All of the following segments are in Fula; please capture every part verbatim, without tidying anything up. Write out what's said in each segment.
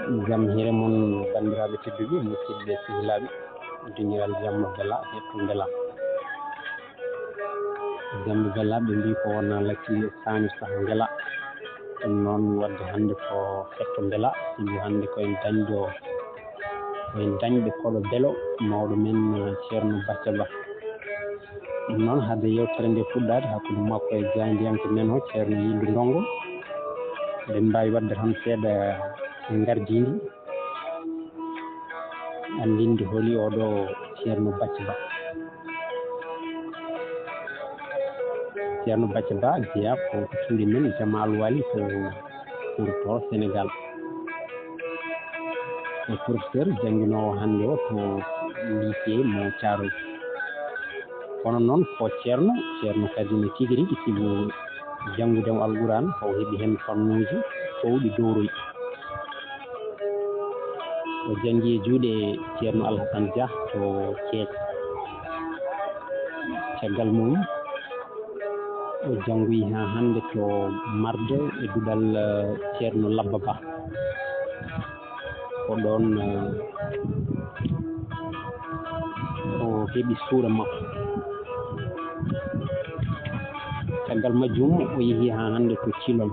Jam hiire mon, banndiraaɓe tedduɓe, musidɓe sehilaaɓe, dingiral Jamma Bella, hetto Bella. Jamma Bella, ɓe mbii ko wona lacci saami saha Bella. Ɗum noon, wadde hannde ko hetto Bella, sibu hannde ko en dañɗo, ko en dañɓe koɗo Belo, mawɗo men, eh, Ceerno Bacca Ba. Ɗum noon, hade yewtere nde fuɗɗaade hakkunde makko e jaayndiyanke men o, Ceerno Yildu Ndonngo, eɗen mbaawi waɗde tan seeɗa ngardiindi, anndinde holi oɗo Ceerno Bacca Ba. Ceerno Bacca Ba jeyaa ko to cuuɗi men Jamal Wali to Fouta to Sénégal. Ko professeur jannginoowo hannde o to lycée mo Thiaroye. Kono noon ko ceerno, ceerno kadi no tigi rigi, sibu janngude mo Alquraan, o heɓi heen fannuuji toowɗi dowroy. O janngi e juuɗe Ceerno Alhasan Jah to Keec. Caggal mum, o janngoyi haa hannde to Marde e duɗal, eh, Ceerno Labba Ba. Ko ɗoon, eh, o heɓi suura makko. Caggal majjum, o yehi haa hannde to Cilol.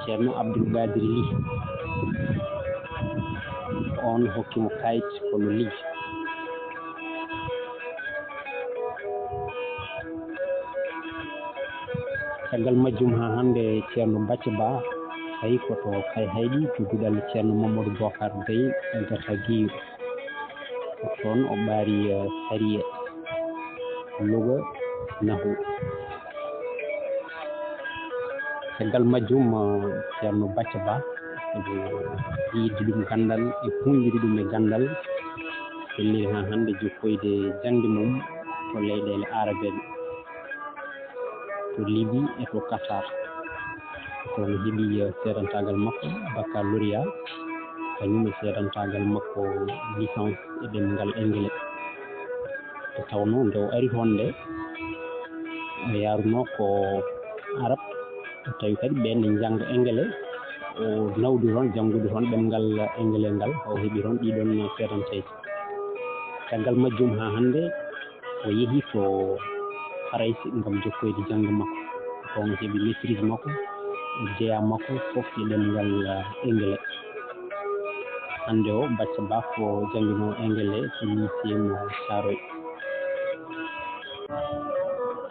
Ceerno Abdul Qadir Ly, oon hokki mo kayit, kono Ly. Caggal majjum haa hannde, Ceerno Bacca Ba, tawi ko to Kayhayɗi, to duɗal Ceerno Mamadou Bokar Gaye, Gata Giyo. Ko toon o ɓaari, eh, sariya, luga, nahu. Caggal majjum, eh, Ceerno Bacca Ba, sabu yidde ɗum ganndal e huñjude ɗum e ganndal, felliri haa hannde jokkoyde jaŋde mum to leyɗeele aarabeeɓe, to Libi e to Qatar. Ko toon heɓi, eh, seedantaagal makko baccalauréat, kañum e seedantaagal makko licence e ɗemngal Engele. Nde tawnoo nde o ari toon nde, o yaarunoo ko Arab, tawi kadi ɓeen ne njannga Engele, o nawdi toon janngude toon ɗemngal Engele ngal, o heɓi toon ɗiɗoon seedanteeji. Caggal majjum haa hannde, o yehi to Farayse ngam jokkoyde jaŋde makko. Toon o heɓi maîtrise makko, jeyaa makko fof e ɗemngal, eh, Engele. Hannde o, Bacca Ba ko jannginoowo Engele to lycée mo Thiaroye.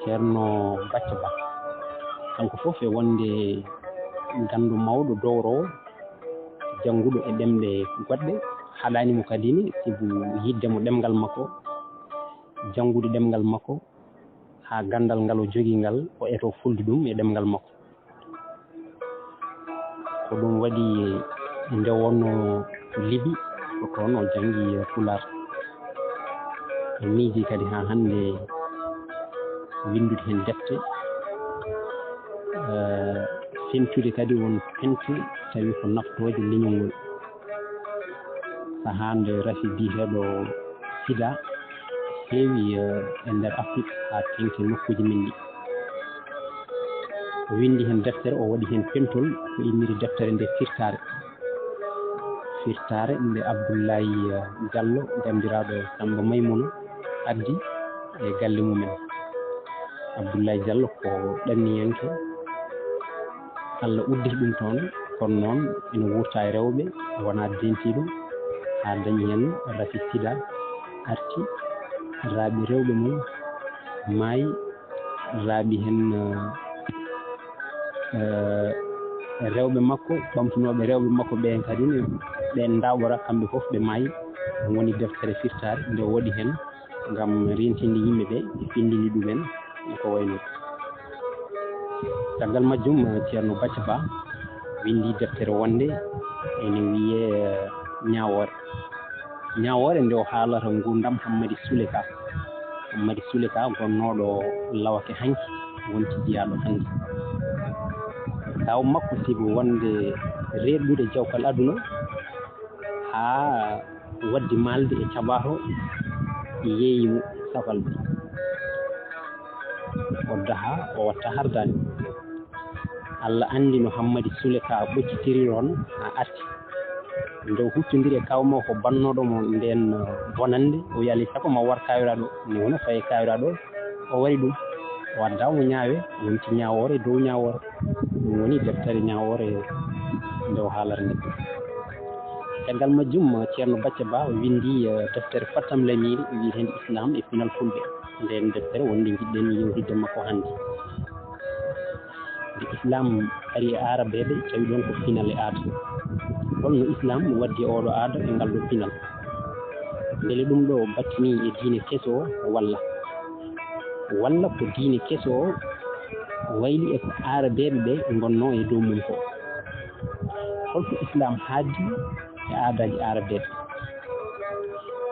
Ceerno Bacca Ba, kanko fof e wonde ganndo mawɗo dowrowo, jannguɗo e ɗemɗe goɗɗe, haɗaani mo kadi ne, sibu yiɗde mo ɗemngal makko, janngude ɗemngal makko, haa ganndal ngal o jogii ngal, o etoo fulde ɗum e ɗemngal makko. Ko ɗum waɗi nde wonnoo to Libi, ko toon o janngi Pulaar. O miiji kadi haa hannde winndude heen defte, eh, fentude kadi won pente tawi ko naftooje leñol ngol. Sahaa nde rafi biyeteeɗo sida heewi, eh, e nder Afrik, haa teeŋti e nokkuuji men ɗi. O winndi heen deftere, o waɗi heen pentol, o inniri deftere nde Firtaare. Firtaare nde Abdullaay, eh, Jallo, ganndiraaɗo Sammba Maymuna, addi e galle mum en. Abdullaay Jallo ko ɗanniyanke, Allah udditi ɗum toon, kono noon ina wuurta e rewɓe, wonaa deentiiɗo, haa dañi heen rafi sida, arti, raaɓi rewɓe mum, maayi, raaɓi heen, eh, eh, rewɓe makko, ɓamtunooɓe rewɓe makko ɓeen kadi ne, ɓeen ndaaɓora kamɓe fof ɓe maayi. Ɗum woni deftere Firtaare nde o waɗi heen ngam reentinde yimɓe ɓe, e findinde ɗumen e ko wayi noon. Caggal majjum, Ceerno Bacca Ba winndi deftere wonnde ene wiyee, eh, Ñaawoore. Ñaawoore nde o haalata nguurndam Hammadi Sule Ka. Hammadi Sule Ka gonnooɗo Lawake hanki wonti jiyaaɗo hannde. Taw makko sibu wonde reeɗude jawkal aduna haa waɗde maalde e caɓaato yeeyi mo safalɓe. O daha, o watta hardaani. Allah anndi no Hammadi Sule ka ɓoccitiri ɗon haa arti. Nde o huccondiri e kaaw makko bannooɗo mo ndeen, eh, bonannde, o wiyi, "Alaa e sago ma war kaawiraaɗo, ni wona faye kaawiraaɗo." O wari ɗum, o adda mo ñaawe, o wonti ñaawoore e dow ñaawoore. Ɗum woni deftere ñaawoore nde o haalata nde. Caggal majjum, Ceerno Bacca Ba windi, eh, deftere Fattam Lamiiri, wiyeteende Islam e Pinal Fulɓe. Ndeen deftere wonde njiɗɗen yewtidde makko hannde. Nde Islam ari e Aarabeeɓe, tawi ɗoon ko pinal e aada. Holno Islam waddi e ooɗo aada e ngal ɗo pinal? Mbele ɗum ɗo battinii e diine keso o walla? Walla ko diine keso o wayli e ko Aarabeeɓe ɓe ngonnoo e dow mum ko? Holko Islam haaddi e aadaaji Aarabeeɓe?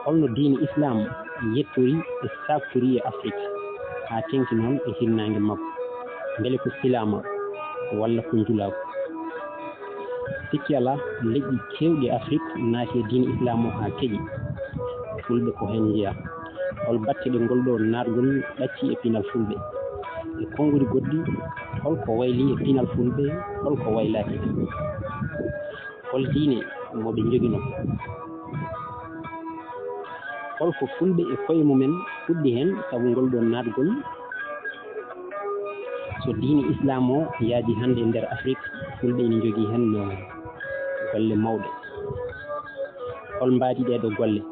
Holno diine Islam yettori e saaktori e Afrik, haa teŋti noon e hirnaange makko? Mbele ko silaama walla ko njulaagu? Sikki alaa, leƴƴi keewɗi Afrik naati e diine Islam o haa keƴi. Fulɓe ko heen njeyaa. Hol batte ɗe ngol ɗoo naatgol ɗacci e pinal Fulɓe? E konguɗi goɗɗi, holko wayli e pinal Fulɓe, holko waylaaki? Hol diine mo ɓe njoginoo? Holko Fulɓe e koye mumen fuɗɗi heen sabu ngol ɗoo naatgol? So diine Islam o yaadi hannde e nder Afrik, Fulɓe ina njogii heen, eh, golle mawɗe. Hol mbaadi ɗee ɗoo golle?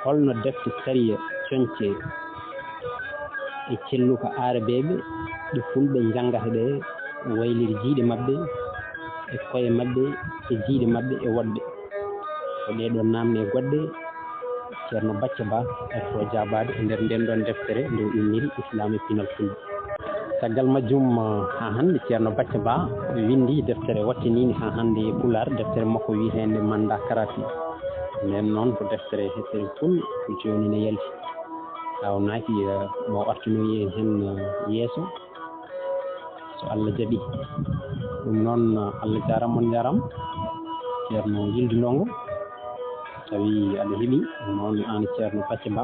Holno defte sariya, coñce e celluka Aarabeeɓe ɗe Fulɓe njanngata ɗe wayliri jiyɗe maɓɓe e koye maɓɓe e jiyɗe maɓɓe e woɗɓe? Ko ɗee ɗoo naamne e goɗɗe Ceerno Bacca Ba arto jaabaade e nder ndeen ɗoon deftere nde o inniri Islam e Pinal Fulɓe. Caggal majjum, haa hannde Ceerno Bacca Ba winndi deftere wattiniinde haa hannde e Pulaar, deftere makko wiyeteende Mannda Karafi. Ndeen noon ko deftere hettere pul, ko jooni ne yalti. Taw naaki, eh, mo artinoyi en heen, eh, yeeso, so Allah jaɓi. Ɗum noon, Allah jaaraama, on njaaraama. Ceerno Yildi Ndongo, tawi aɗa heɓi, ɗum noon aan Ceerno Bacca Ba,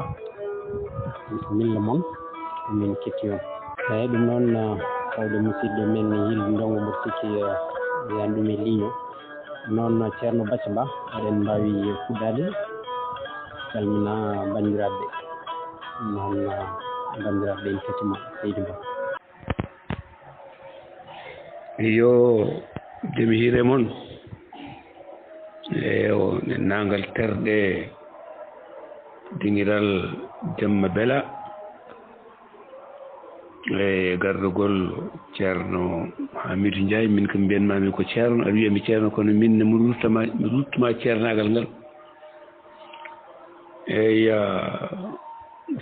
bisimilla mon, min ketti on. Eeyi, ɗum noon, tawde musidɗo men Yildi Ndongo mboɗo sikki, eh, wiyaan ɗum e ligne o. Noon Ceerno Bacca Ba, eɗen mbaawi fuɗɗaade calmina banndiraaɓe. Noon, banndiraaɓe, en kettima, seydi Ba. Yo jam hiire mon. Eyo, nenndaangal terɗe dingiral Jamma Bela. E gardugol Ceerno Hamidou Ndiaye, min ko mbiyanmaami ko Ceerno, aɗa wiyami Ceerno, kono min ne mi ruttama, mi ruttuma ceernaagal ngal. Eya,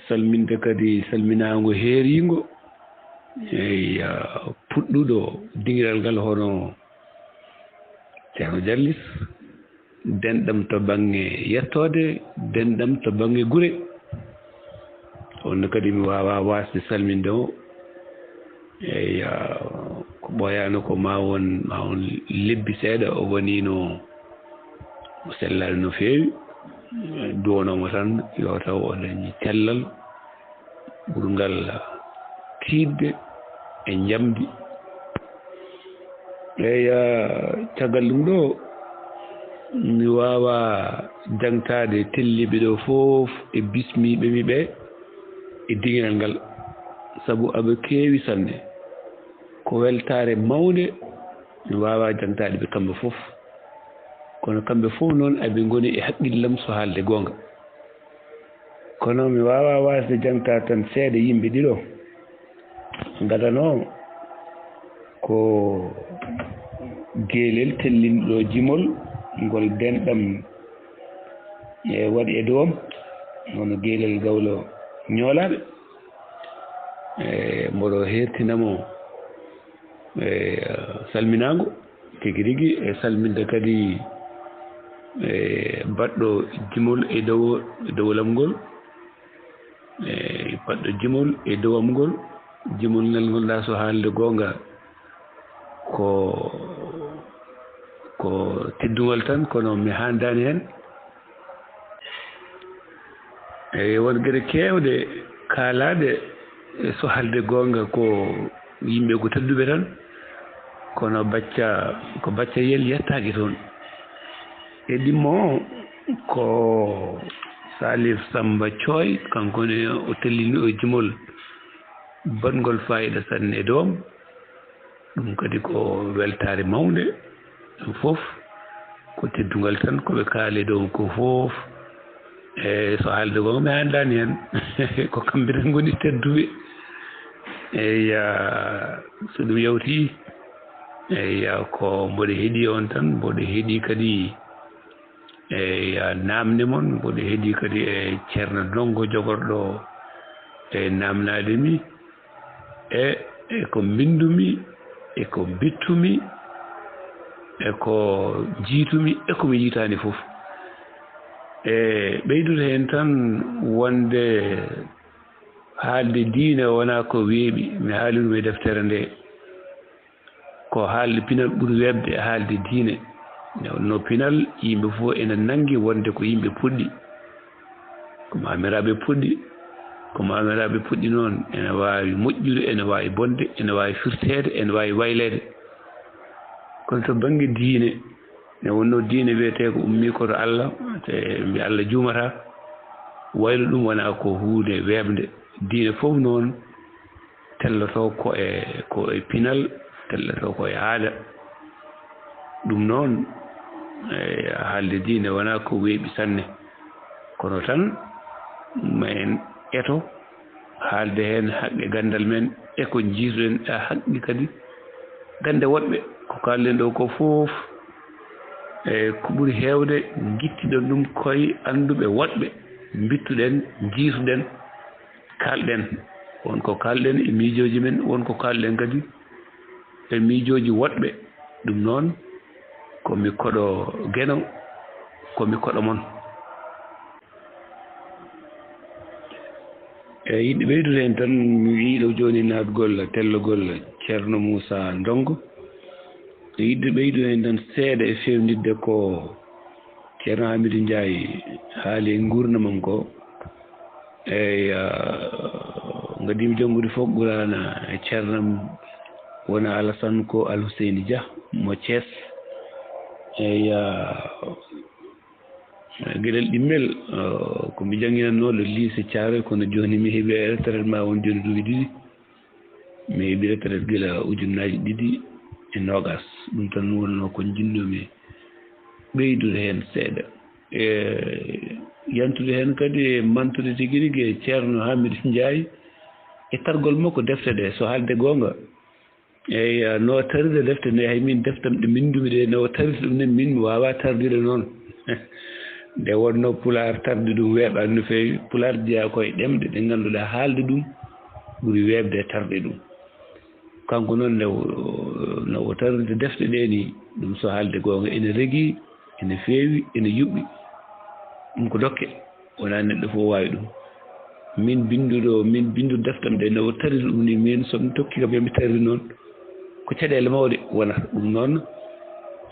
salminde kadi salminaango heeriingo. Eya, puɗɗuɗo dingiral ngal hono Ceerno Jallis, denɗam to baŋnge yettoode, denɗam to baŋnge gure. On kadi mi waawaa waasde salminde mo. Eya, ko ɓooyaano ko ma won, ma won lebbi seeɗa o woniino, o sellaani no feewi. Duwonoo mo tan yo taw o dañi cellal ɓurngal tiiɗde e njamndi. Eya, caggal ɗum ɗo, mi waawaa jaŋtaade telliiɓe ɗo fof e bismiiɓe mi ɓe e dingiral ngal, sabu aɓe keewi sanne. Ko weltaare mawnde, mi waawaa jaŋtaade ɓe kamɓe fof. Kono kamɓe fof noon aɓe ngoni e haqqillam so haalde goonga. Kono mi waawaa waasde jaŋtaade tan seeɗa yimɓe ɗiɗo. Ngadanoo ko geelel tellinɗo jimol ngol denɗam e waɗi e dow am, hono geelel gawlo ñoolaaɓe. E mboɗo heertina mo, e, salminaango tigi rigi, e salminde kadi, e, baɗɗo jimol e dow, e dowlam ngol, e, baɗɗo jimol e dowam ngol, jimol ngal ngol ɗa so haalde goonga ko, ko teddungal tan, kono mi haandaani heen. E won geɗe keewɗe kaalaaɗe, e so haalde goonga ko Yimɓe ko tedduɓe tan, kono bacca ko baccayel yettaaki toon. E ɗimmo o ko Salif Samba Coy, kanko ne o tellini o jimol baɗngol faayiida sanne e doom. Ɗum kadi ko weltaare mawnde. Ɗum fof ko teddungal tan, ko ɓe kaali ɗo ko fof. E so haalde goo, mi anndaani heen. Ko kamɓe tan ngoni tedduɓe. Eya, so ɗum yawti, eya, ko mboɗo heɗi on tan, mboɗo heɗi kadi, eya, naamne mon, mboɗo heɗi kadi e Ceerno Ndongo jogorɗo e naamnaade mi. E, e ko mbinndumi, e ko mbittumi, e ko njiitumi, e ko mi yiitaani fof. E ɓeydude heen tan wonde haalde diine wonaa ko weeɓi, mi haali ɗum e deftere nde. Ko haalde pinal ɓuri weeɓde e haalde diine. Nde wonnoo pinal, yimɓe fof ena nanngi wonde ko yimɓe puɗɗi. Ko maamiraaɓe puɗɗi, ko maamiraaɓe puɗɗi noon, ene waawi moƴƴude, ene waawi bonde, ene waawi firteede, ene waawi wayleede. Kono to bannge diine, nde wonnoo diine wiyetee ko ummii ko to Allah, te mbi Allah juumataa, waylude ɗum wonaa ko huunde weeɓnde. Diine fof noon, tellotoo ko e, ko e pinal, tellotoo ko e aada. Ɗum noon, e, haalde diine wonaa ko weeɓi sanne. Kono tan, ma en eto haalde heen haqqe ganndal men e ko njiituɗen e haqqe kadi gannde woɗɓe. Ko kaalɗen ɗo ko fof, e ko ɓuri heewde, ngittiɗon ɗum koye annduɓe woɗɓe, mbittuɗen, njiituɗen. Kaalɗen, won ko kaalɗen e miijooji men, won ko kaalɗen kadi e miijooji woɗɓe. Ɗum noon, ko mi koɗo Geno, ko mi koɗo mon. E yiɗde ɓeydude heen tan, mi wii ɗo jooni naatgol tellogol Ceerno Muusa Ndongo. E yiɗde ɓeydude heen tan seeɗa e feewnitde ko Ceerno Hamidou Ndiaye haali e nguurndam am ko. Eey, ah, ngaddiimi janngude fof Quraana e ceernam wona Alassane ko Alhuseyni Dia mo Thiès. Eey, ah, geɗel ɗimmel, ah, ko mi jannginannooɗo lycée Thiaroye, kono jooni mi heɓi retraite ma won jooni duuɓi ɗiɗi. Mi heɓi retraite gila ujunnaaji ɗiɗi e noogaas. Ɗum tan wonnoo ko njiɗnoomi ɓeydude heen seeɗa. E yantude heen kadi e mantude tigi rigi e Ceerno Hamidou Ndiaye e targol makko defte ɗe, so haalde goonga. Eey, no tarde defte nde, hay min deftam ɗe mbinndumi ɗe, no tarde ɗum ne, min mi waawaa tardude noon. Nde wonnoo Pulaar tarde ɗum weeɓaani no feewi. Pulaar jeyaa ko e ɗemɗe ɗe ngannduɗaa haalde ɗum ɓuri weeɓde e tarde ɗum. Kanko noon ne o, no o tarde defte ɗe ni, ɗum so haalde goonga ene regii, ene feewi, ene yuɓɓi. Ɗum ko dokke, wonaa neɗɗo fof waawi ɗum. Min binnduɗo, min binnduɗo deftam ɗe, no o tariri ɗum ni, min so mi tokki kam, yo mi tariri noon. Ko caɗeele mawɗe wonata ɗum noon.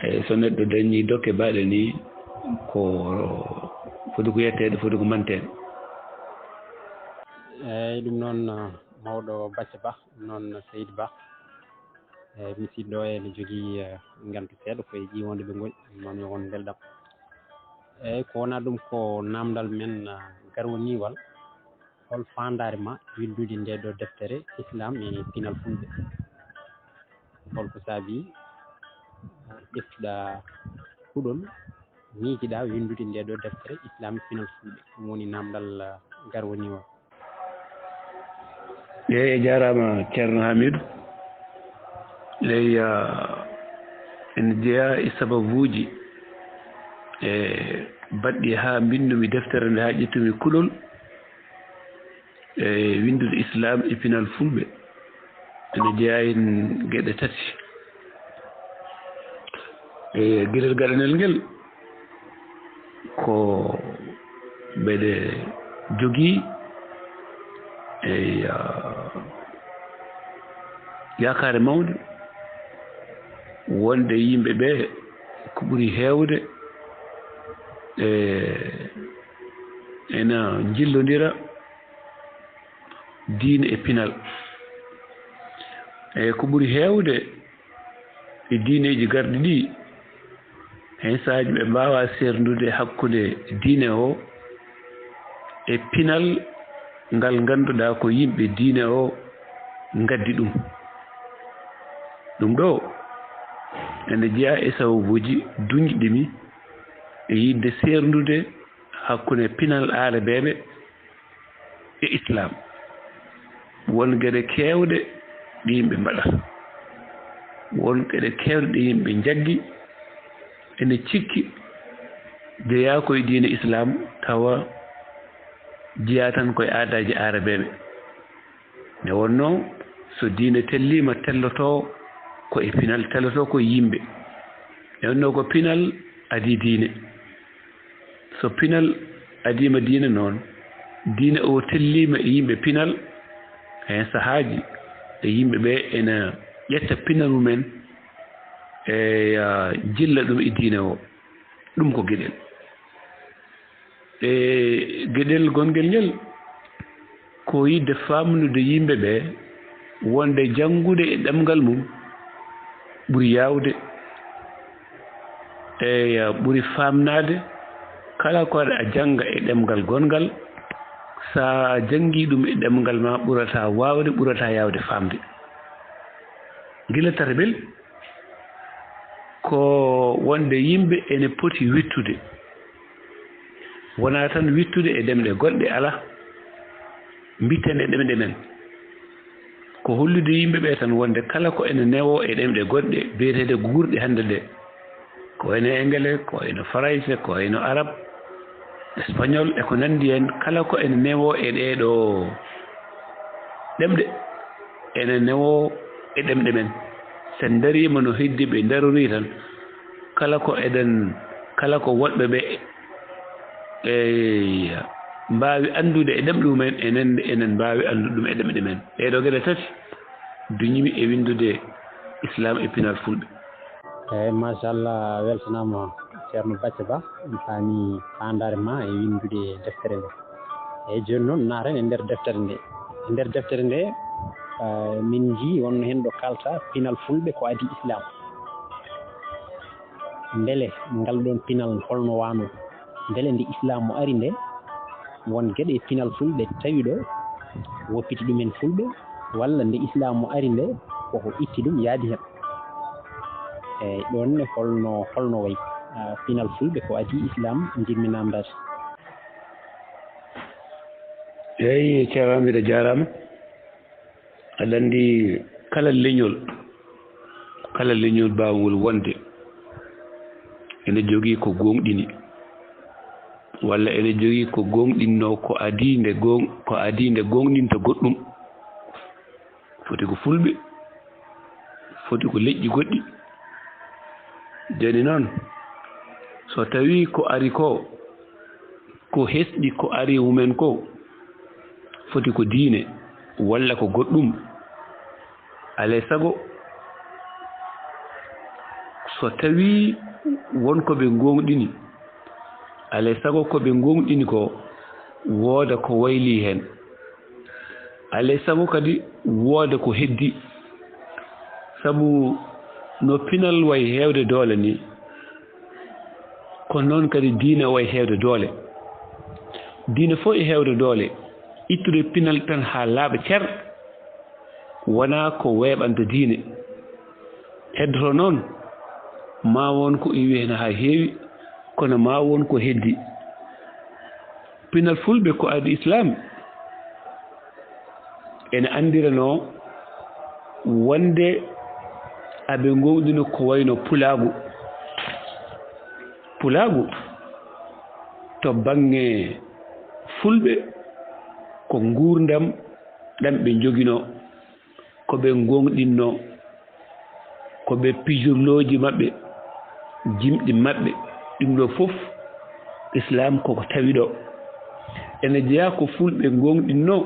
Eyi, so neɗɗo dañii dokke baɗe ni, ko foti ko yetteede, foti ko manteede. Eyi, ɗum noon, mawɗo Bacca Bah, noon Seydi Bah. Eyi, musiɗɗo ene jogii, eh, ngantu seeɗa, ko e ƴiiwoonde ɓe ngoni, noon yo won mbelɗam. Eyi, ko wonaa ɗum ko naamndal men, eh, garwaniiwal. Hol faandaare ma winndude nde ɗo deftere Islam e pinal Fulɓe? Hol ko saabii, eh, ƴeftuɗaa kuɗol, miijiɗaa winndude nde ɗo deftere Islam e pinal Fulɓe? Ɗum woni naamndal, eh, garwaniiwal. Eeyi, a jaaraama, Ceerno Hamidou. Eeyi, ah, ene jeyaa e sababuuji, e baɗɗi haa mbinndu-mi deftere nde, haa ƴettu-mi kuɗol, e winndude Islam e pinal Fulɓe. Ene jeyaa heen geɗe tati. E geɗel gaɗanel ngel, ko mbeɗe jogii, eyi, ah, yaakaare mawnde wonde yimɓe ɓe ko ɓuri heewde, e, ena njillondira diine e pinal. E ko ɓuri heewde e diineeji garɗi ɗi, heen sahaaji ɓe mbaawaa seerndude hakkunde diine o e pinal ngal ngannduɗaa ko yimɓe diine o ngaddi ɗum. Ɗum ɗo ene jeyaa e sababuuji duñɗi mi e yiɗde seerndude hakkunde pinal aarabeeɓe e Islaam. Won geɗe keewɗe ɗe yimɓe mbaɗata. Won geɗe keewɗe ɗe yimɓe njaggi, ene cikki jeyaa ko e diine Islaam, tawa jeyaa tan ko e aadaaji aarabeeɓe. Nde wonnoo, so diine telliima, tellotoo ko e pinal, tellotoo ko e yimɓe. Nde wonnoo ko pinal adii diine. So pinal adiima diine noon, diine o telliima e yimɓe pinal, heen sahaaji e yimɓe ɓe ene ƴetta pinal mumen e, ah, jilla ɗum e diine o. Ɗum ko geɗel. E geɗel gongel ngel, ko yiɗde faamnude yimɓe ɓe wonde janngude e ɗemngal mum ɓuri yaawde, eeya, ɓuri faamnaade. Kala ko aɗa jannga e ɗemngal gonngal, so a janngii ɗum e ɗemngal ma, ɓurata waawde, ɓurata yaawde faamde. Gila tarbel ko wonde yimɓe ene poti wittude, wonaa tan wittude e ɗemɗe goɗɗe, alaa, mbitten e ɗemɗe men. Ko hollude yimɓe ɓe tan wonde kala ko ene newoo e ɗemɗe goɗɗe biyeteeɗe guurɗe hannde ɗe, ko wayno engele, ko wayno farayse, ko wayno arab, espagnol e ko nanndi heen, kala ko ene newoo e ɗee ɗoo ɗemɗe, ene newoo e ɗemɗe men. So en ndariima no heddiiɓe ndarorii tan, kala ko eɗen, kala ko woɗɓe ɓe, eey, mbaawi anndude e ɗemɗe mumen, enen, enen mbaawi anndude ɗum e ɗemɗe men. Ɗee ɗoo geɗe tati duñi mi e winndude Islaam e pinal Fulɓe. Eey, machallah, a weltanaama, Ceerno Bacca Ba, en paami faandaare ma e winndude deftere nde. Eey, jooni noon, naaten e nder deftere nde. E nder deftere nde, eh, min njii wonno heen ɗo kaalta pinal Fulɓe ko adii Islaam. Mbele ngal ɗoon pinal holno waanoo? Mbele nde Islaam o ari nde, won geɗe e pinal Fulɓe tawi ɗo, woppiti ɗumen Fulɓe, walla nde Islaam o ari nde, koko itti ɗum, yaadi heen? Eey, ɗoon ne holno, holno wayi? Ah, pinal Fulɓe ko adii Islaam, njiɗmi naamndaade. Eey, Ceerno, mbiɗa jaaraama. Aɗa anndi, kala leñol, kala leñol mbaawngol wonde ene jogii ko gooŋɗini, walla ene jogii ko gooŋɗinnoo, ko adii nde gooŋ-, ko adii nde gooŋɗinta goɗɗum. Foti ko Fulɓe, foti ko leƴƴi goɗɗi. Jooni noon, so tawii ko ari ko, ko hesɗi ko ari mumen ko, foti ko diine walla ko goɗɗum, alaa e sago, so tawii won ko ɓe ngooŋɗini, alaa e sago ko ɓe ngooŋɗini ko, wooda ko waylii heen. Alaa e sago kadi wooda ko heddii. Sabu no pinal wayi heewde doole ni, ko noon kadi diine wayi heewde doole. Diine fof e heewde doole, ittude pinal tan haa laaɓa cer, wonaa ko weeɓanta diine. Heddoto noon, ma won ko iwi heen haa heewi, kono ma won ko heddii. Pinal Fulɓe ko adii Islaam ene anndiranoo wonde aɓe ngooŋɗino ko wayno pulaagu. Pulaagu to bannge Fulɓe ko nguurndam ɗam ɓe njoginoo, ko ɓe ngooŋɗinnoo, ko ɓe pijirlooji maɓɓe, jimɗi maɓɓe, ɗum ɗo fof Islaam koko tawi ɗo. Ene jeyaa ko Fulɓe ngooŋɗinnoo,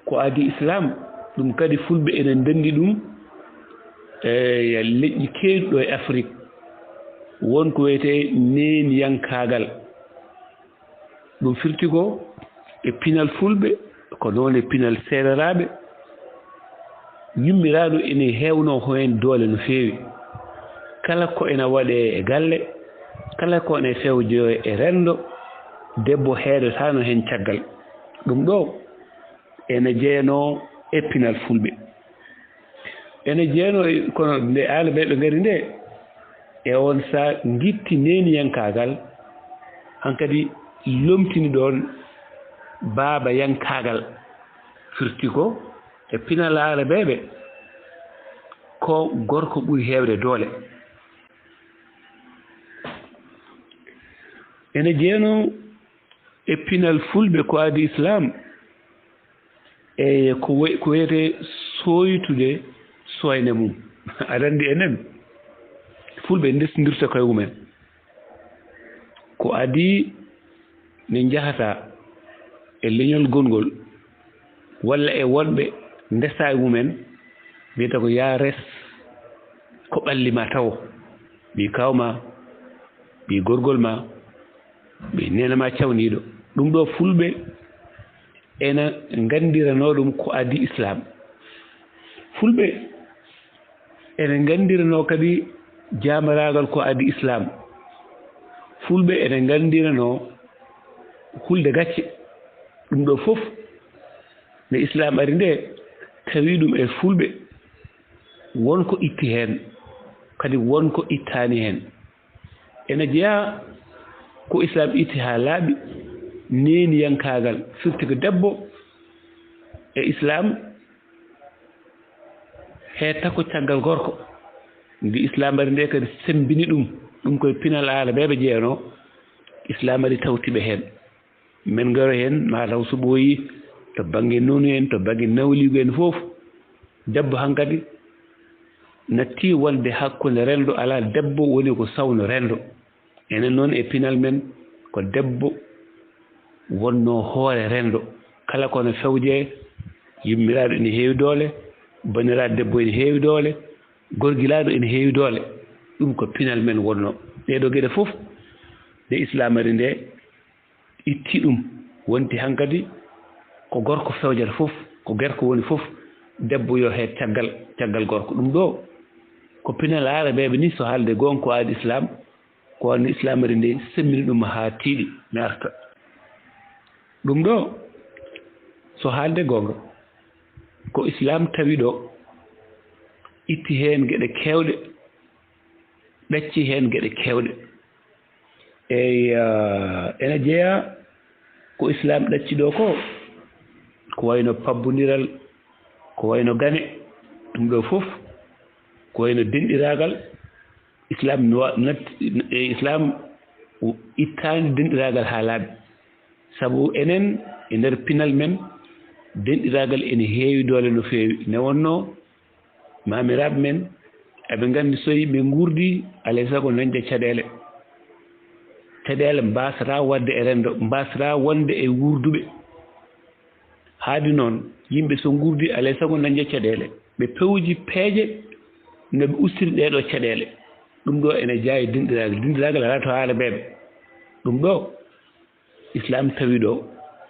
ko adii Islaam, ɗum kadi Fulɓe ene ndenndi ɗum e leƴƴi keewɗi ɗo e Afrik. Won ko wiyetee neeniyankaagal. Ɗum firti ko e pinal Fulɓe, ko noon e pinal Seereraaɓe, Yummiraaɗo ene heewnoo heen doole no feewi. Kala ko ena waɗee e galle, kala ko ene fewjoyee e renndo, debbo heedataano heen caggal. Ɗum ɗoo ene jeyanoo e pinal Fulɓe. Ene jeyanoo e, kono nde aalabeeɓe ngari nde, e oon sahaa ngitti neeniyankaagal, hankadi lomtini ɗoon baabayankaagal. Firti ko e pinal aalabeeɓe, ko gorko ɓuri heewde doole. Ene jeyanoo e pinal Fulɓe ko adii Islaam, e ko we-, ko wiyetee sooytude sooyne mum. Aɗa anndi enen, Fulɓe ndesndirta koye mumen. Ko adii nde njahata e leñol gonngol, walla e wonɓe ndesa e mumen, mbiyata ko yaa res ko ɓalli ma tawo, ɓii kaaw ma, ɓii gorgol ma, ɓii neene ma cawniiɗo. Ɗum ɗoo Fulɓe ena nganndiranoo ɗum ko adii Islaam. Fulɓe ene nganndiranoo kadi jaamaraagal ko adii Islaam. Fulɓe ene nganndiranoo hulde gacce. Ɗum ɗoo fof, nde Islaam ari nde, tawi ɗum e Fulɓe, won ko itti heen, kadi won ko ittaani heen. Ene jeyaa ko Islaam itti haa laaɓi, neeniyankaagal, firti ko debbo e Islaam, heedta ko caggal gorko. Nde Islaam ari nde kadi semmbini ɗum, ɗum koye pinal aalabeeɓe jeyanoo, Islaam ari tawti ɓe heen. Men ngaro heen, mataw so ɓooyi, to bannge nonu en, to bannge nawliigu en fof, debbo hankadi natti wonde hakkunde renndo alaa, debbo woni ko sawno renndo. Enen noon e pinal men, ko debbo wonnoo hoore renndo. Kala ko no fewjee, yummiraaɗo ene heewi doole, banndiraaɗo debbo ene heewi doole, gorgilaaɗo ene heewi doole. Ɗum ko pinal men wonnoo. Ɗee ɗoo geɗe fof, nde Islaam ari nde, itti ɗum, wonti hankadi ko gorko fewjata fof, ko gorko woni fof, debbo yo heed caggal, caggal gorko. Ɗum ɗoo ko pinal aarabeeɓe ni, so haalde goonga, ko adii Islaam, ko wano Islaam ari nde, semmini ɗum haa tiiɗi, mi arta. Ɗum ɗoo, so haalde goonga, ko Islaam tawi ɗoo, itti heen geɗe keewɗe, ɗacci heen geɗe keewɗe. Eey, ah, ene jeyaa ko Islaam ɗacci ɗoo ko, ko wayno pabbondiral, ko wayno gane, ɗum ɗoo fof, ko wayno denɗiraagal. Islaam no wa-, nat-, e Islaam ittaani denɗiraagal haa laaɓi. Sabu enen e nder pinal men, denɗiraagal ene heewi doole no feewi. Ne wonnoo maamiraaɓe men, eɓe nganndi so yimɓe nguurdi, alaa e sago dañde caɗeele. Caɗeele mbaasataa waɗde e renndo, mbaasataa wonde e wuurduɓe. Haadi noon, yimɓe so nguurdi, alaa e sago dañde caɗeele. Ɓe pewji peeje no ɓe ustiri ɗee ɗoo caɗeele. Ɗum ɗoo ene jeyaa e denɗiraagal. Denɗiraagal alaa to aarabeeɓe. Ɗum ɗoo, Islaam tawi ɗoo,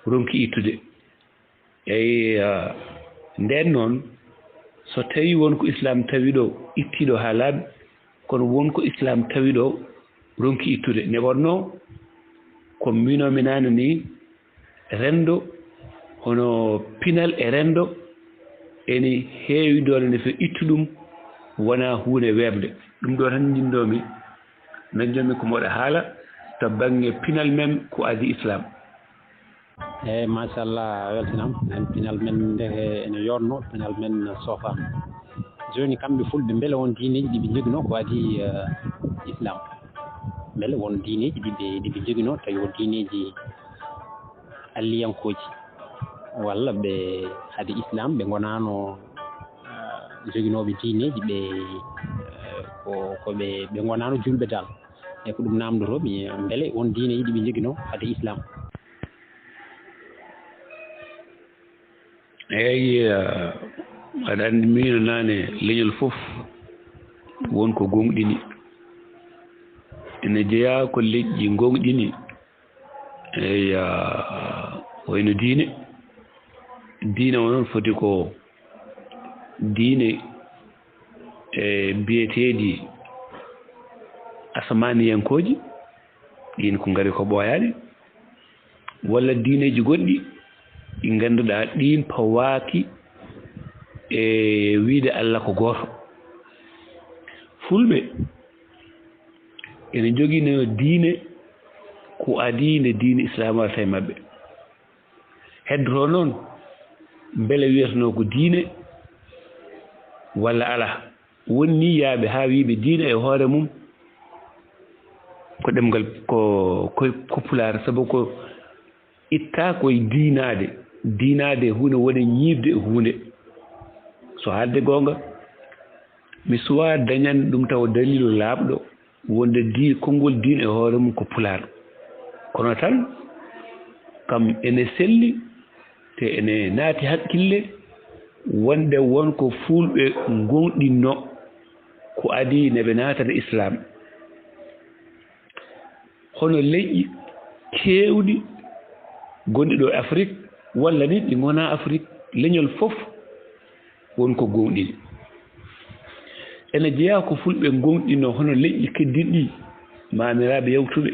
ronki ittude. Eey, ah, ndeen noon, so tawii won ko Islaam tawi ɗoo, itti ɗoo haa laaɓi, kono won ko Islaam tawi ɗoo, ronki ittude. Ne wonnoo ko mbiinoo-mi naane nii, renndo, hono pinal e renndo, ene heewi doole no feewi, ittu ɗum wonaa huunde weeɓnde. Ɗum ɗoo tan njiɗnoo-mi, nañnoo-mi ko mboɗo haala to bannge pinal men ko adii Islaam. Eey, machallah, a weltinaama. En pinal men nde ene yooɗnoo, pinal men soofaama. Jooni, kamɓe Fulɓe, mbele won diineeji ɗi ɓe njoginoo ko adii, eh, Islaam? Mbele won diineeji ɗi ɓe, ɗi ɓe njoginoo, tawi ko diineeji alliyankooji, walla ɓe hade Islaam, ɓe ngonaano, eh, joginooɓe diineeji, ɓe, eh, ko, ko ɓe, ɓe ngonaano juulɓe dal? E ko ɗum naamndotoo-mi, mbele won diineeji ɗi ɓe njoginoo hade Islaam? Eey, ah, aɗa anndi, miino naane, leñol fof won ko gooŋɗini. Ene jeyaa ko leƴƴi gooŋɗini. Eey, ah, wayno diine. Diine o noon foti ko diine e biyeteeɗi asamaaniyankooji, ɗiin ko ngari ko ɓooyaani, walla diineeji goɗɗi ɗi ngannduɗaa ɗiin pawaaki e wiyde Allah ko gooto. Fulɓe ene njoginoo diine ko adii nde diine Islaam warata e maɓɓe. Heddotoo noon, mbele wiyetenoo ko diine walla alaa? Won nii yahɓe haa wiyɓe diine e hoore mum ko ɗemngal, ko, ko, ko Pulaar, sabu ko ittaa ko e diinaade. Diinaade huunde woni ñiiɓde e huunde. So haalde goonga, mi suwaa dañan ɗum tawa daliilu laaɓɗo wonde di-, konngol diine e hoore mum ko Pulaar. Kono tan, kam ene selli, te ene naati hakkille wonde won ko Fulɓe ngoongɗinno ko adii nde ɓe naatata Islaam. Hono leƴƴi keewɗi gonɗi ɗo e Afrik, walla ni ɗi ngonaa Afrik, leñol fof won ko goongɗini. Ene jeyaa ko Fulɓe ngoongɗinno hono leƴƴi keddiiɗi ɗi, maamiraaɓe yawtuɓe.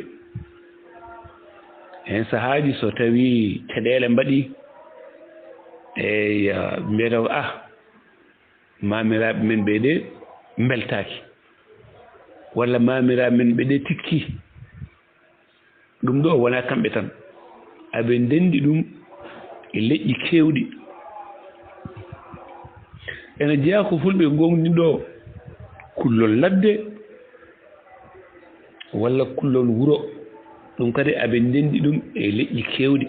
Heen sahaaji so tawii caɗeele mbaɗii, eey, mbiyata ko, ah, maamiraaɓe men ɓee ɗe mbeltaaki, walla maamiraaɓe men ɓee ɗe tikkii. Ɗum ɗo wonaa kamɓe tan, aɓe ndenndi ɗum e leƴƴi keewɗi. Ene jeyaa ko Fulɓe ngoongɗini ɗo kullol ladde walla kullol wuro, ɗum kadi aɓe ndenndi ɗum e leƴƴi keewɗi.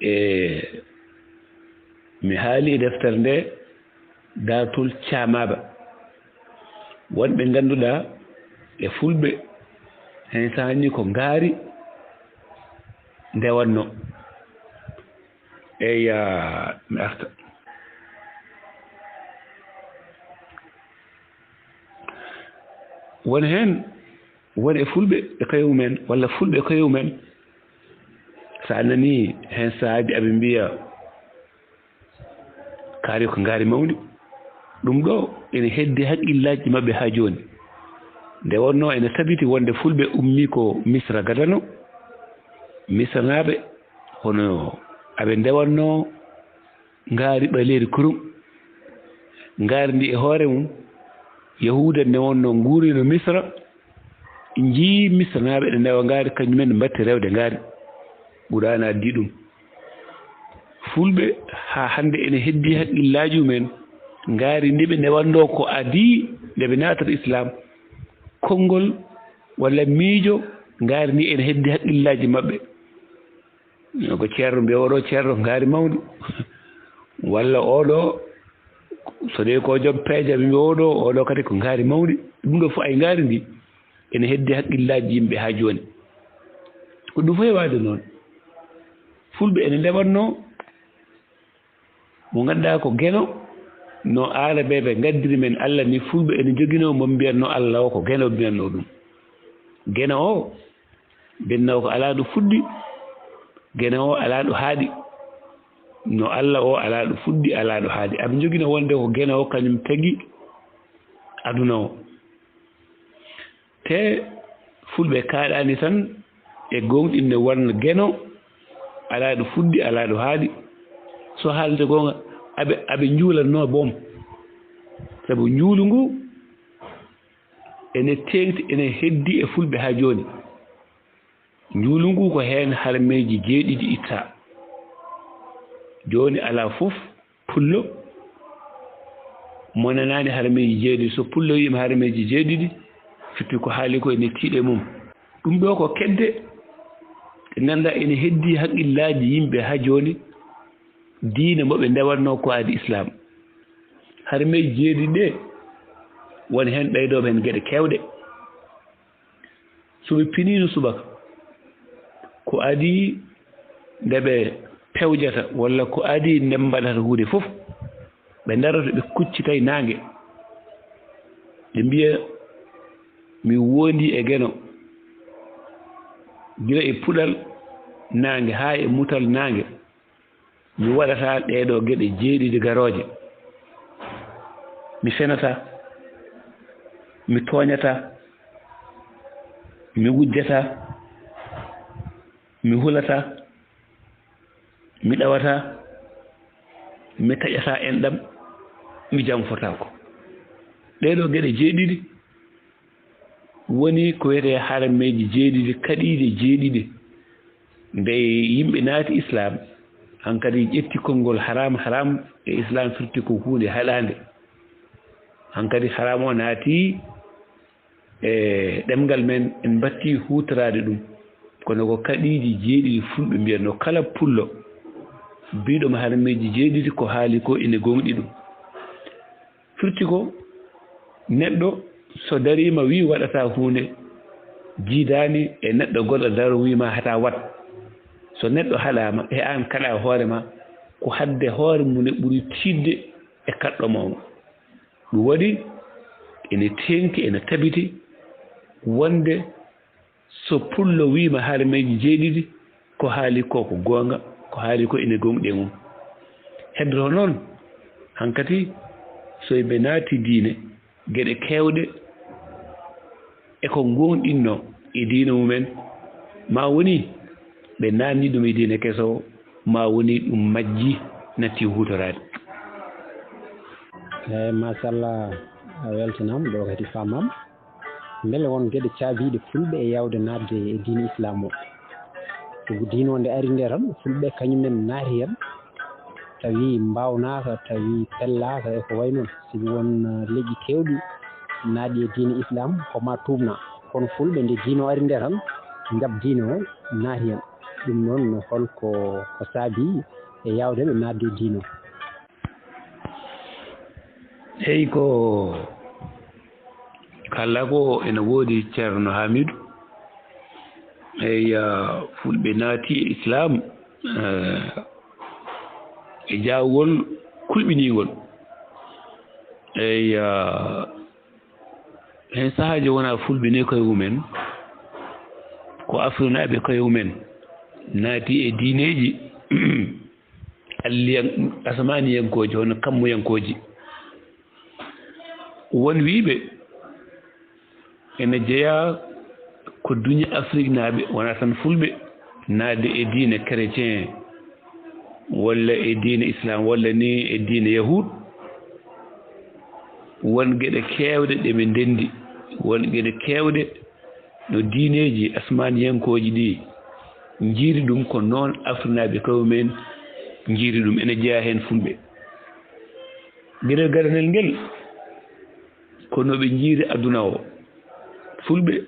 E mi haali e deftere nde, daartol caamaaba. Wonɓe ngannduɗaa e Fulɓe, heen sahaaji ko ngaari ndewatnoo. Eya, mi arta. Won heen, won e Fulɓe e koye mumen, walla Fulɓe e koye mumen, so a nanii heen sahaaji aɓe mbiya, kaari ko ngaari mawndi. Ɗum ɗo ene heddi haqqillaaji maɓɓe haa jooni. Nde wonnoo ene tabiti wonde Fulɓe ummii ko Misra gadano, Misranaaɓe hono aɓe ndewatnoo ngaari ɓaleeri kurum. Ngaari ndi e hoore mum, Yahuuda nde wonnoo nguuriino Misra, njii Misranaaɓe ene ndewa ngaari, kañum en mbaɗti rewde ngaari. Quraana addi ɗum. Fulɓe haa hannde ene heddi haqqillaaji mumen, ngaari ndi ɓe ndewatnoo ko adii nde ɓe naatata Islaam. Konngol walla miijo ngaari ndi ene heddi haqqillaaji maɓɓe. Ko ceerno mbiya oɗo ceerno ngaari mawndi, walla oɗo so dee ko joom peeje ɓe mbiya oɗo, oɗo kadi ko ngaari mawndi. Ɗum ɗo fof ay ngaari ndi ene heddi haqqillaaji yimɓe haa jooni. Ko ɗum fof heewaade noon. Fulɓe ene ndewatnoo mo ngannduɗaa ko Geno, no aarabeeɓe ngaddiri men Allah ni, Fulɓe ene njoginoo mo mbiyatnoo Allah o ko Geno mbiyatnoo ɗum. Geno o, mbiyatnoo ko alaa ɗo fuɗɗi, Geno o alaa ɗo haaɗi. No Allah o alaa ɗo fuɗɗi, alaa ɗo haaɗi. Aɓe njoginoo wonde ko Geno o kañum tagi aduna o. Te Fulɓe kaaɗaani tan e gooŋɗinde won Geno, alaa ɗo fuɗɗi, alaa ɗo haaɗi. So haalde goonga, aɓe, aɓe njuulatnoo boom. Sabu njuulu ngu ene teeŋti, ene heddi e Fulɓe haa jooni. Njuulu ngu ko heen harmeeji jeeɗiɗi ittaa. Jooni alaa fof Pullo mo nanaani harmeeji jeeɗiɗi. So Pullo wiima harmeeji jeeɗiɗi, firti ko haali ko ene tiiɗe mum. Ɗum ɗo ko kedde ɗe ngannduɗaa ene heddi haqqillaaji yimɓe haa jooni, diine mo ɓe ndewatnoo ko adi Islaam. Harmeeji jeeɗiɗi ɗe, won heen ɓeydooɓe heen geɗe keewɗe. So ɓe piniino subaka, ko adii nde ɓe pewjata walla ko adii nde mbaɗata huunde fof, ɓe ndaroto, ɓe kuccitay naange. Ɓe mbiya, "Mi woondii e Geno, gila e puɗal naange haa e mutal naange, mi waɗata ɗee ɗoo geɗe jeeɗiɗi garooje." Mi fenataa, mi tooñataa, mi wujjataa, mi hulataa, mi ɗawataa, mi taƴataa enɗam, mi janfotaako. Ɗee ɗoo geɗe jeeɗiɗi woni ko wiyetee harameeji jeeɗiɗi, kaɗiiɗe jeeɗiɗi. Nde yimɓe naati Islaam, hankadi ƴetti konngol haraam, haraam e Islaam firti ko huunde haɗaande. Hankadi haraam o naati e ɗemngal men, en mbattii huutoraade ɗum. Kono ko kaɗiiji jeeɗiɗi fulɓe mbiyatnoo, kala pullo biiɗo mo harameeji jeeɗiɗi, ko haali ko ene gooŋɗi ɗum. Firti ko neɗɗo so dariima wii waɗataa huunde, jiidaani e neɗɗo goɗɗo daro wii ma hataa waɗ. So neɗɗo haɗaama e aan kaɗaa hoore ma, ko haɗde hoore mum ne ɓuri tiiɗde e kaɗɗo mo. Ɗum waɗi ene teeŋti, ene tabiti wonde so pullo wiima harameeji jeeɗiɗi, ko haali ko ko goonga, ko haali ko ene gooŋɗi e mum. Heddoto noon hankadi so yimɓe naati diine, geɗe keewɗe e ko gooŋɗinnoo e diine mumen, ma woni ɓe naatni ɗum e diine keso, ma woni ɗum majji, natti huutoraade. Eey, machallah, a weltanaama, ɗo kadi faamaama. Mbele won geɗe caabiiɗe fulɓe e yaawde naatde e diine Islaam o? Sabu diine o nde ari nde tan, fulɓe kañumen naati heen, tawi mbaawnaaka, tawi pellaaka e ko wayi noon. Sabu won, eh, leƴƴi keewɗi naatɗi e diine Islaam, ko ma tuubna. Kono fulɓe, nde diine o ari nde tan, ngam diine o naati heen. Ɗum noon, hol ko, ko saabii e yaawde ɓe naatde e diine o? Eyi, ko kala ko ene woodi, Ceerno Hamidou. Eyi, ah, fulɓe naati e Islaam, eh, e jaawgol kulɓiniingol. Eyi, ah, heen sahaaji wonaa fulɓe ni koye mumen, ko Afrinaaɓe koye mumen naati e diineeji alliyan-, asamaaniyankooji, hono kammuyankooji. Won wiyɓe ene jeyaa ko duñi Afriknaaɓe, wonaa tan fulɓe, naatde e diine chrétien, walla e diine Islaam, walla ni e diine Yahuud. Won geɗe keewɗe ɗe ɓe ndenndi, won geɗe keewɗe no diineeji asmaaniyankooji ɗi njiiri ɗum, ko noon Afriknaaɓe koye mumen njiiri ɗum, ene jeyaa heen fulɓe. Geɗel garanel ngel, ko no ɓe njiiri aduna o. Fulɓe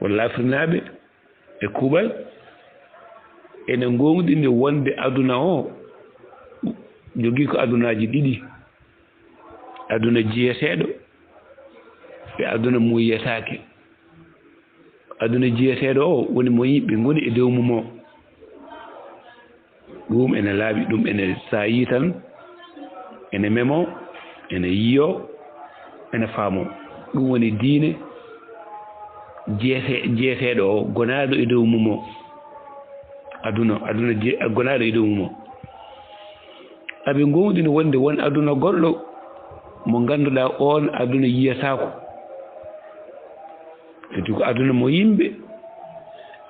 walla Afriknaaɓe e kuuɓal ene ngoongɗini wonde aduna o jogii ko adunaaji ɗiɗi, aduna jiyeteeɗo e aduna mo yiyetaake. Aduna jiyeteeɗo o woni mo yimɓe ngoni e dow mum o. Ɗum ene laaɓi, ɗum ene, so a yii tan, ene memo, ene yiyo, ene faamo. Ɗum woni diine jeyete-, jeyeteeɗo o, gonaaɗo e dow mum o. Aduna, aduna je-, gonaaɗo e dow mum o. Aɓe ngoowɗini wonde won aduna goɗɗo mo ngannduɗaa oon aduna yiyataako. Kadi ko aduna mo yimɓe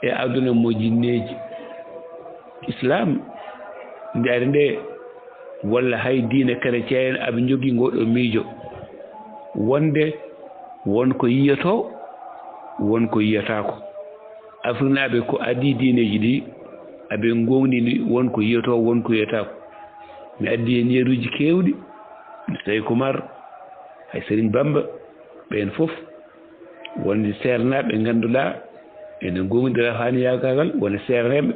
e aduna mo jinneeji. Islaam nde ari nde, walla hay diine chrétien en, aɓe njogii ngoo ɗoo miijo wonde won ko yiyotoo, won ko yiyataako. Afriknaaɓe ko adii diineeji ɗi, aɓe ngoowɗini won ko yiyotoo, won ko yiyataako. Mi addi heen yeruuji keewɗi, Seyku Umar, hay Serigne Bamba, ɓeen fof, wonde seernaaɓe ɓe ngannduɗaa ene ngoowɗinira faaniyaagal, wona seernaaɓe,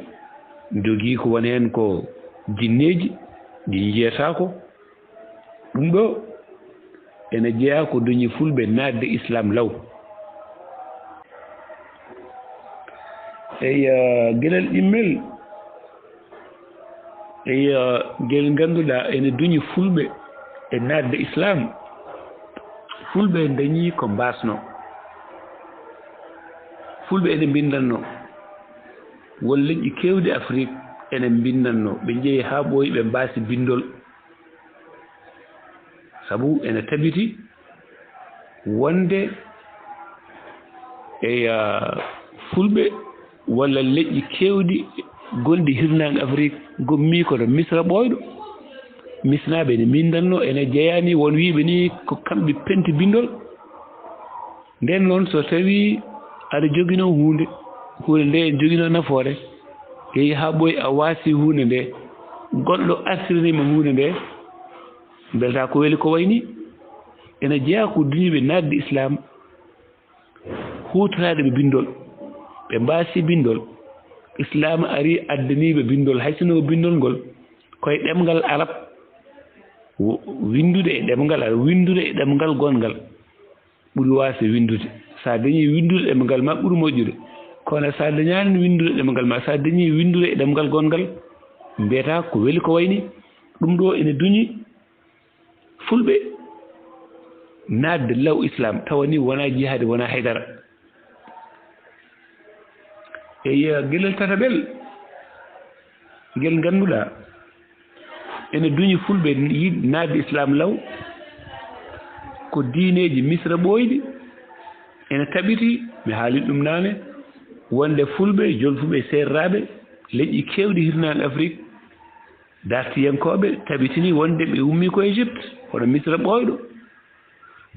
njogii ko woni heen ko jinneeji, ɗi njiyataako. Ɗum ɗo ene jeyaa ko duñi fulɓe naatde Islaam law. Eyi, eh, geɗel ɗimmel, eyi, eh, ngel ngannduɗaa ene duñi fulɓe e naatde Islaam. Fulɓe ndañii ko mbaasnoo. Fulɓe ene mbinndannoo. Won leƴƴi keewɗi Afrik ene mbinndannoo. Ɓe njehi haa ɓooyi, ɓe mbaasi binndol. Sabu ene tabiti Wonde e, ah, fulɓe walla leƴƴi keewɗi gonɗi hirnaange Afrik, ngommii kono Misra ɓooyɗo. Misnaaɓe ene minndanno, ene jeyaa ni, won wiiɓe ni ko kamɓe penti binndol. Nden noon, so tawii aɗa joginoo huunde, huunde nde ene joginoo nafoore, yehi haa ɓooyi a waasi huunde nde, goɗɗo artiranii ma huunde nde, mbeltaa ko weli ko wayi ni? Ene jeyaa ko duñiiɓe naatde Islaam, huutoraade ɓe binndol, ɓe mbaasi binndol. Islaam ari addanii ɓe binndol, hay sinno ko binndol ngol ko e ɗemngal Arab, wo-, winndude e ɗemngal Arab, winndude e ɗemngal gonngal ɓuri waasde winndude. So a dañii winndude ɗemngal ma, ɓuri moƴƴude. Kono so a dañaani winndude ɗemngal ma, so a dañii winndude e ɗemngal gonngal, mbiyataa ko weli ko wayi ni? Ɗum ɗo ene duñi fulɓe naatde law Islaam, tawa ni wonaa jihaadi, wonaa haydara. Eyi, geɗel tataɓel, ngel ngannduɗaa ene duñi fulɓe yiɗ-, naatde Islaam law, ko diineeji Misra ɓooyɗi ene taɓiti, mi haali ɗum naane, wonde fulɓe, jolfuɓe, seereraaɓe, leƴƴi keewɗi hirnaange Afrik, dartiyankooɓe, taɓitini wonde ɓe ummii ko Égypte, hono Misra ɓooyɗo.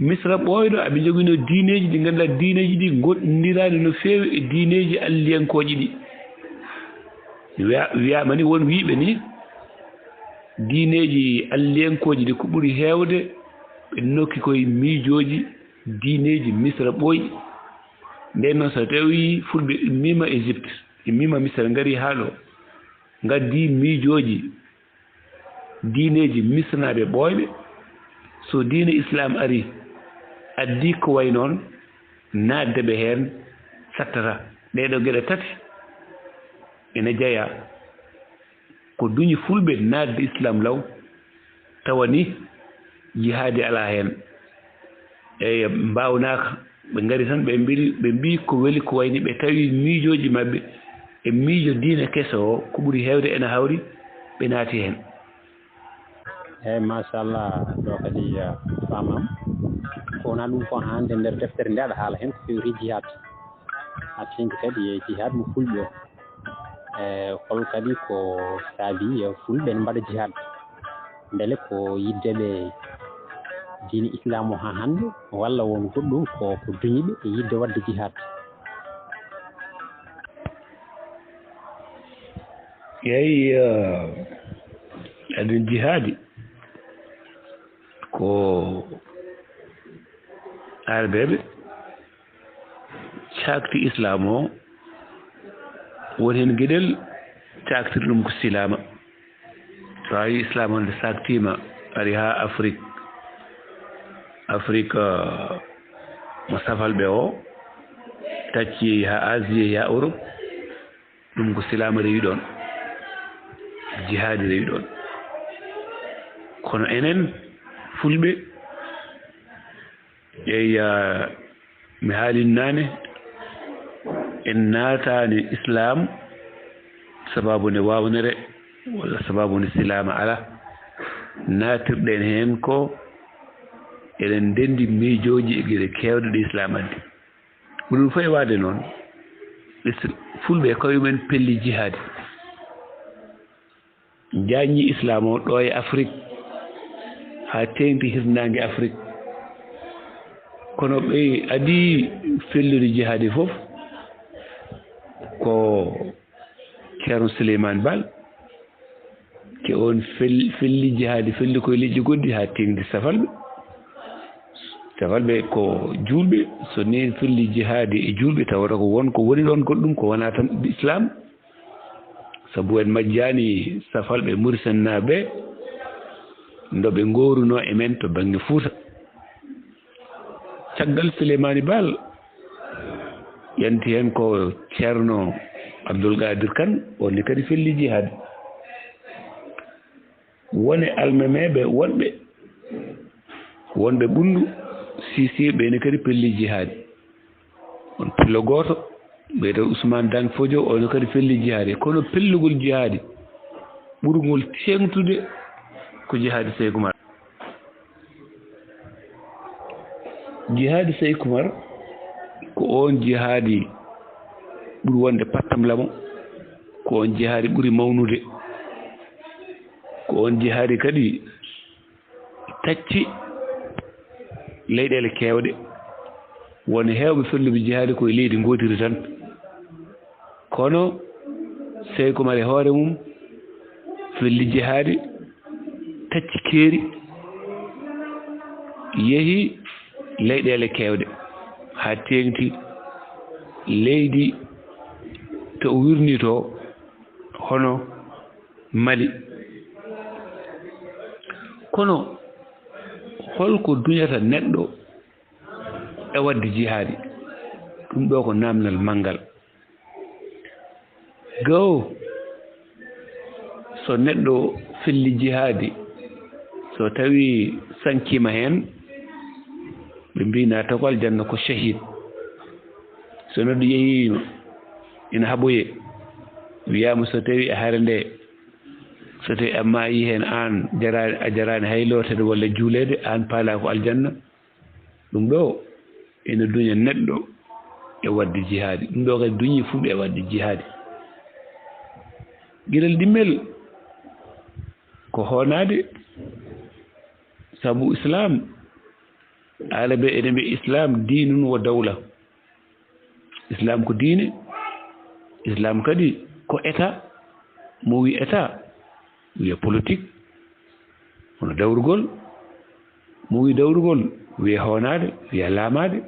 Misra ɓooyɗo, aɓe njoginoo diineeji ɗi ngannduɗaa, diineeji ɗi ngoɗndiraani no feewi e diineeji alliyankooji ɗi. Wiya-, wiyaama ni, won wiiɓe ni, diineeji alliyankooji ɗi ko ɓuri heewde, ɓe nokki koye miijooji diineeji Misra ɓooyɗi. Nden noon, so tawii fulɓe immiima Égypte, immiima Misra, ngari haa ɗo, ngaddi miijooji diineeji misranaaɓe ɓooyɓe, so diine Islaam ari, addi ko wayi noon, naatde ɓe heen sattata. Ɗee ɗoo geɗe tati ene jeyaa ko duñi fulɓe naatde Islaam law, tawa ni jihaadi alaa heen. Eey, mbaawnaaka. Ɓe ngari tan, ɓe mbiri, ɓe mbii ko weli ko wayi ni, ɓe tawi miijooji maɓɓe e miijo diine keso o, ko ɓuri heewde ene hawri, ɓe naati heen. Eey, machallah, ɗo kadi, eh, faamaama. Ko wonaa ɗum fof, hannde nder deftere nde aɗa haala heen ko fewti jihaad. A teŋti kadi e jihaad mo fulɓe o. E hol kadi ko saabii, e fulɓe ne mbaɗa jihaad? Mbele ko yiɗde ɓe diine Islaam o haa hannde, walla won goɗɗum ko, ko duñi ɓe e yiɗde waɗde jihaad? Yeey, eh, aɗen jihaadi ko Arbeeɓe caakti Islaam o, won heen geɗel caaktir ɗum ko silaama. So a yii Islaam o nde saaktiima, ari haa Afrik, Afrik, eh, mo safalɓe o, tacci yehi haa Asie, yehi haa Europe, ɗum ko silaama rewi ɗoon, jihaadi rewi ɗoon. Kono enen fulɓe, eey, mi haalii naane, en naataani Islaam sababu nde waawnere walla sababu nde silaama alaa. Naatirɗen heen ko eɗen ndenndi miijooji e geɗe keewɗe ɗe Islaam addi. Ko ɗum fof e waɗde noon, Is-, fulɓe e koye mumen pelli jihaadi. Jaajni Islaam o ɗo e Afrik, haa teeŋti hirnaange Afrik. Kono ɓe adii fellude jihaadi fof ko Ceerno Suleymaani Baal, ke oon fel-, felli jihaadi, felli koye leƴƴi goɗɗi haa teeŋti safalɓe. Safalɓe ko juulɓe, so nii felli jihaadi e juulɓe, tawata ko won ko woni ɗoon goɗɗum, ko wonaa tan Islaam. Sabu en majjaani safalɓe Muritanaaɓe, ndo ɓe ngoorunoo e men to bannge Fuuta. Caggal Suleymaani Baal, yanti heen ko Ceerno Abdul Qaadir Kan, oon ne kadi felli jihaadi. Won e almameeɓe woɗɓe, wonɓe Ɓunndu, Siisiye, ɓe ne kadi pelli jihaadi. Won pello gooto, mbiyetee Usmaan Dan Fodio, oon ne kadi felli jihaadi. Kono pellugol jihaadi ɓurngol teeŋtude ko jihaadi Seyku Umar. Jihaadi Seykumar ko oon jihaadi ɓuri wonde pattamlamo, ko oon jihaadi ɓuri mawnude, ko oon jihaadi kadi tacci leyɗeele keewɗe. Won heewɓe felluɓe jihaadi ko e leydi ngootiri tan. Kono Seykumar e hoore mum felli jihaadi, tacci keeri, yehi leyɗeele keewɗe, haa teeŋti leydi to o wirni to, hono Mali. Kono holko duñata neɗɗo e waɗde jihaadi? Ɗum ɗo ko naamnal manngal. Gawo, so neɗɗo felli jihaadi, so tawi sankiima heen, ɓe mbi naata ko aljanna ko shahid. So neɗɗo yehiima ina haɓoye, wiyaama so tawi a hare nde, so tawi a maayi heen aan, jaraani, a jaraani hay looteede walla juuleede, aan paalaa ko aljanna. Ɗum ɗo ene duña neɗɗo e waɗde jihaadi. Ɗum ɗo kadi duñi fulɓe e waɗde jihaadi. Gila ɗimmel ko hoonaade, sabu Islaam, Aarabe ene mbiya Islaam diinun wa dawla. Islaam ko diine, Islaam kadi ko État. Mo wi État, wiya politique, hono dawrugol. Mo wi dawrugol, wiya hoonaade, wiya laamaade.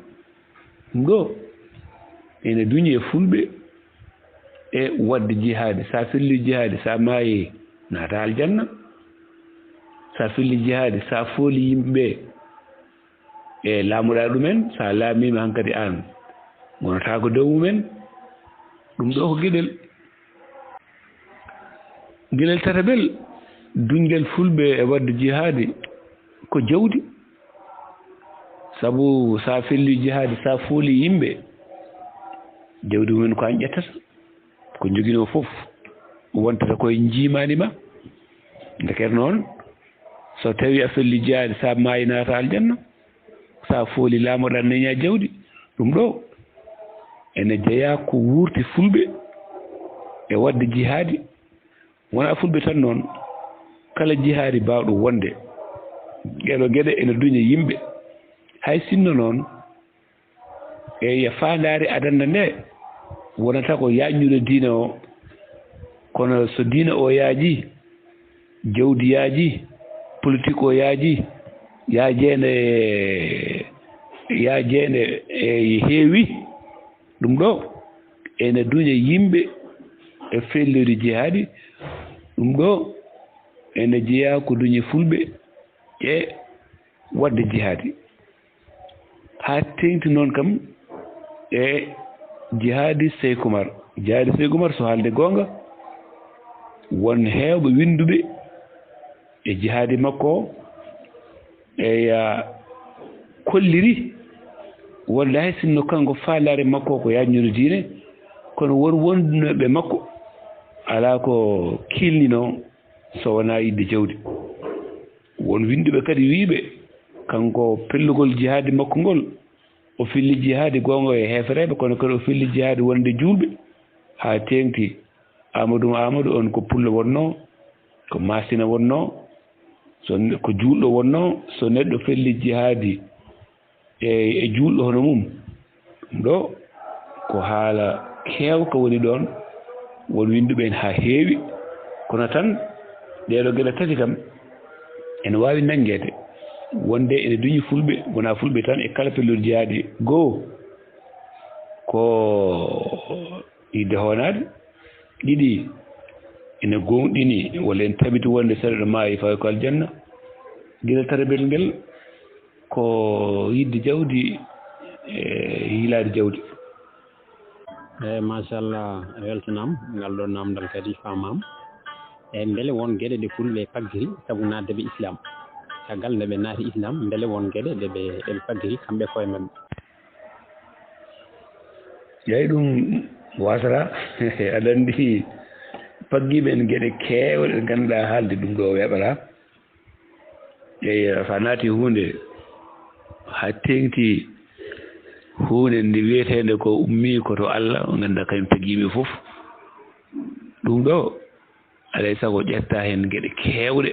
Ɗum ɗo ene duñi e fulɓe e waɗde jihaadi. Sa felli jihaadi, sa maayi, naata aljanna. Sa felli jihaadi, sa fooli yimɓe ɓe, e laamuɗaa ɗumen, so a laamiima hankadi aan, ngonataa ko dow mumen. Ɗum ɗo ko geɗel. Geɗel tataɓel, duñgel fulɓe e waɗde jihaadi ko jawdi. Sabu so a felli jihaadi, so a fooli yimɓe, jawdi mumen ko aan ƴettata. Ko njoginoo fof wontata koye njiimaandi ma. Ndekete noon, so tawi a felli jihaadi, so a maayi naata aljanna, so a fooli laamuɗaa neña jawdi. Ɗum ɗo ene jeyaa ko wuurti fulɓe e waɗde jihaadi. Wonaa fulɓe tan noon, kala jihaadi baawɗo wonde, ɗeɗo geɗe ene duña yimɓe. Hay sinno noon, eeya, faandaare adannda nde wonata ko yaajnude diine o, kono so diine o yaaji, jawdi yaaji, politique o yaaji, yaajeende, yaajeende e heewi, ɗum ɗo ene duña yimɓe e fellude jihaadi. Ɗum ɗo ene jeyaa ko duñi fulɓe e waɗde jihaadi. Haa teeŋti noon kam e jihaadi Seykumar. Jihaadi Seykumar, so haalde goonga, won heewɓe winnduɓe e jihaadi makko o, eeya, kolliri wonde hay sinno kanko faandaare makko ko yaajnude diine, kono won wondunoɓe makko alaa ko kiilninoo so wonaa yiɗde jawdi. Won winnduɓe kadi wiyɓe, kanko pellugol jihaadi makko ngol, o felli jihaadi goonga e heefereeɓe, kono kadi o felli jihaadi wonde juulɓe. Haa teeŋti Amadou Amadou on ko pullo wonnoo, ko maasina wonnoo, so ne-, ko juulɗo wonnoo, so neɗɗo felli jihaadi e, e juulɗo hono mum. Ɗum ɗo ko haala keewka woni ɗoon, won winnduɓe heen haa heewi. Kono tan, ɗeeɗo geɗe tati kam ene waawi nanngeede, wonde ene duñi fulɓe, wonaa fulɓe tan, e kala pelliiɗo jihaadi goo, ko yiɗde hoonaade, ɗiɗi ene gooŋɗini walla ene tabiti wonde so neɗɗo maayi fawi ko aljanna. Gila tataɓel ngel ko yiɗde jawdi e yiilaade jawdi. Eeyi, machallah, a weltanaama. Ngal ɗoo naamndal kadi faamaama. Eeyi, mbele won geɗe ɗe fulɓe paggiri sabu naatde ɓe Islam? Caggal nde ɓe naati Islam, mbele won geɗe ɗe ɓe, ɗe ɓe paggiri kamɓe koye maɓɓe? Eeyi, ɗum waasata. Aɗa anndi, paggiiɓe en geɗe keewɗe ɗe ngannduɗaa haalde ɗum ɗo weeɓataa. Eeyi, so a naati huunde, haa teeŋti huunde nde wiyeteende ko ummii ko to Allah, o ngannda kañum tagi yimɓe fof. Ɗum ɗo, alay sago ƴetta heen geɗe keewɗe.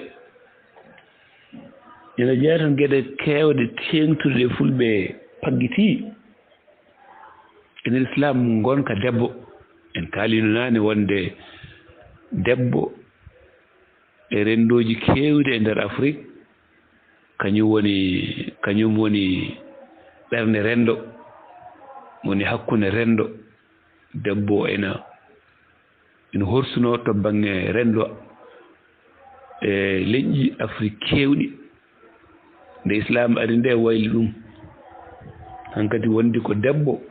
Ina jeyaa toon geɗe keewɗe teeŋtuɗe ɗe fulɓe paggitii. E nder Islaam ngonka debbo, en kaalino naane wonde debbo e renndooji keewɗi e nder Afrik, kañum woni, kañum woni ɓernde renndo, woni hakkunde renndo. Debbo ena, ina horsunoo to bannge renndo e leƴƴi Afrik keewɗi. Nde Islaam ari nde wayli ɗum. Hankadi wondi ko debbo,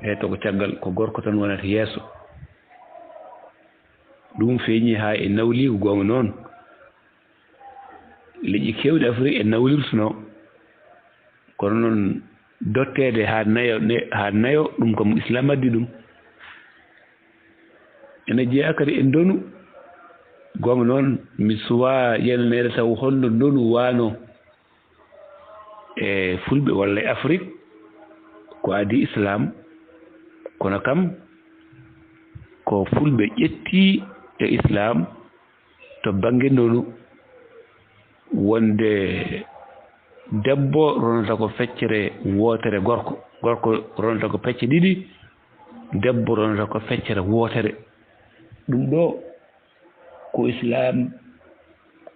heeto ko caggal, ko gorko tan wonata yeeso. Ɗum feeñi haa e nawliigu, goonga noon. Leƴƴi keewɗi Afrik e nawlirtunoo. Kono noon, dotteede haa nayo, ne, haa nayo, ɗum kam Islaam addi ɗum. Ene jeyaa kadi e ndonu. Goonga noon, mi suwaa yenaneede taw holno ndonu waano e fulɓe walla e Afrik, ko adii Islaam. Kono kam, ko fulɓe ƴetti e Islaam to bannge ndonu, wonde debbo ronata ko feccere wootere gorko, gorko ronata ko pecce ɗiɗi, debbo ronata ko feccere wootere. Ɗum ɗo ko Islaam,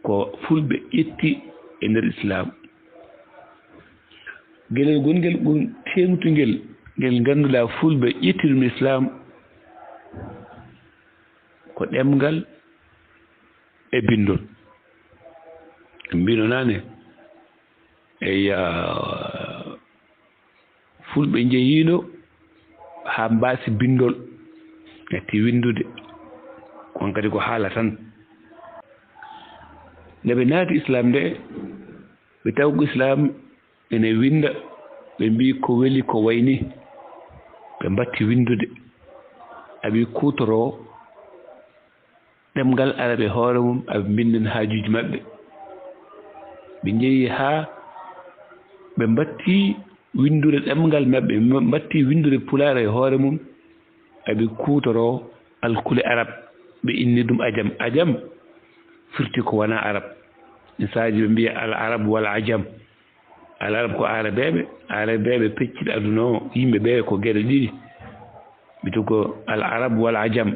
ko fulɓe ƴetti e nder Islaam. Geɗel gonngel ɗum teeŋtungel, ngel ngannduɗaa fulɓe ƴetti ɗum Islaam, ko ɗemngal e binndol. Mbino naane, eya, fulɓe njehiino haa mbaasi binndol, natti winndude, kon kadi ko haala tan. Nde ɓe naati Islaam nde, ɓe tawi ko Islaam ene winnda, ɓe mbii ko weli ko wayni, ɓe mbatti winndude, aɓe kuutoroo ɗemngal Arab e hoore mum, aɓe mbinndan haajuuji maɓɓe. Ɓe njehi haa ɓe mbatti winndude ɗemngal maɓɓe, ɓe mbatti winndude Pulaar e hoore mum, aɓe kuutoroo alkule Arab, ɓe inni ɗum Ajam. Ajam firti ko wonaa Arab. Misaaji, ɓe mbiya al Arab wal Ajam. Al Arab ko Aarabeeɓe, Aarabeeɓe pecciɗi aduna o, yimɓe ɓe ko geɗe ɗiɗi. Ɓe to ko al Arab wal Ajam.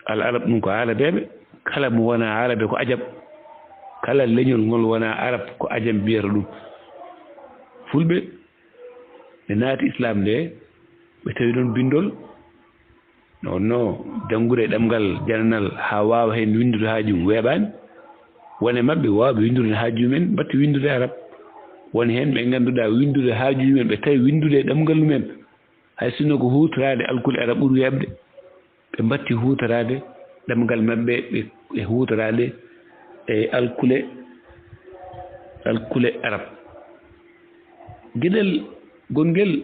Al Arab ɗum ko Aarabeeɓe, kala mo wonaa Aarabe ko Ajam. Kala leñol ngol wonaa Arab ko Ajam mbiyata ɗum. Fulɓe ɓe naati Islaam nde, ɓe tawi ɗon binndol, no wonno janngude ɗemngal jananal haa waawa heen winndude haaju mum weeɓaani. Won e maɓɓe waawɓe winndude haaju mumen, mbatti winndude Arab. Won heen ɓe ngannduɗaa winndude haaju mumen, ɓe tawi winndude e ɗemngal mumen. Hay sinno ko huutoraade alkule Arab ɓuri weeɓde, ɓe mbatti huutoraade ɗemngal maɓɓe, ɓe, ɓe huutoraade e alkule, alkule Arab. Geɗel gonngel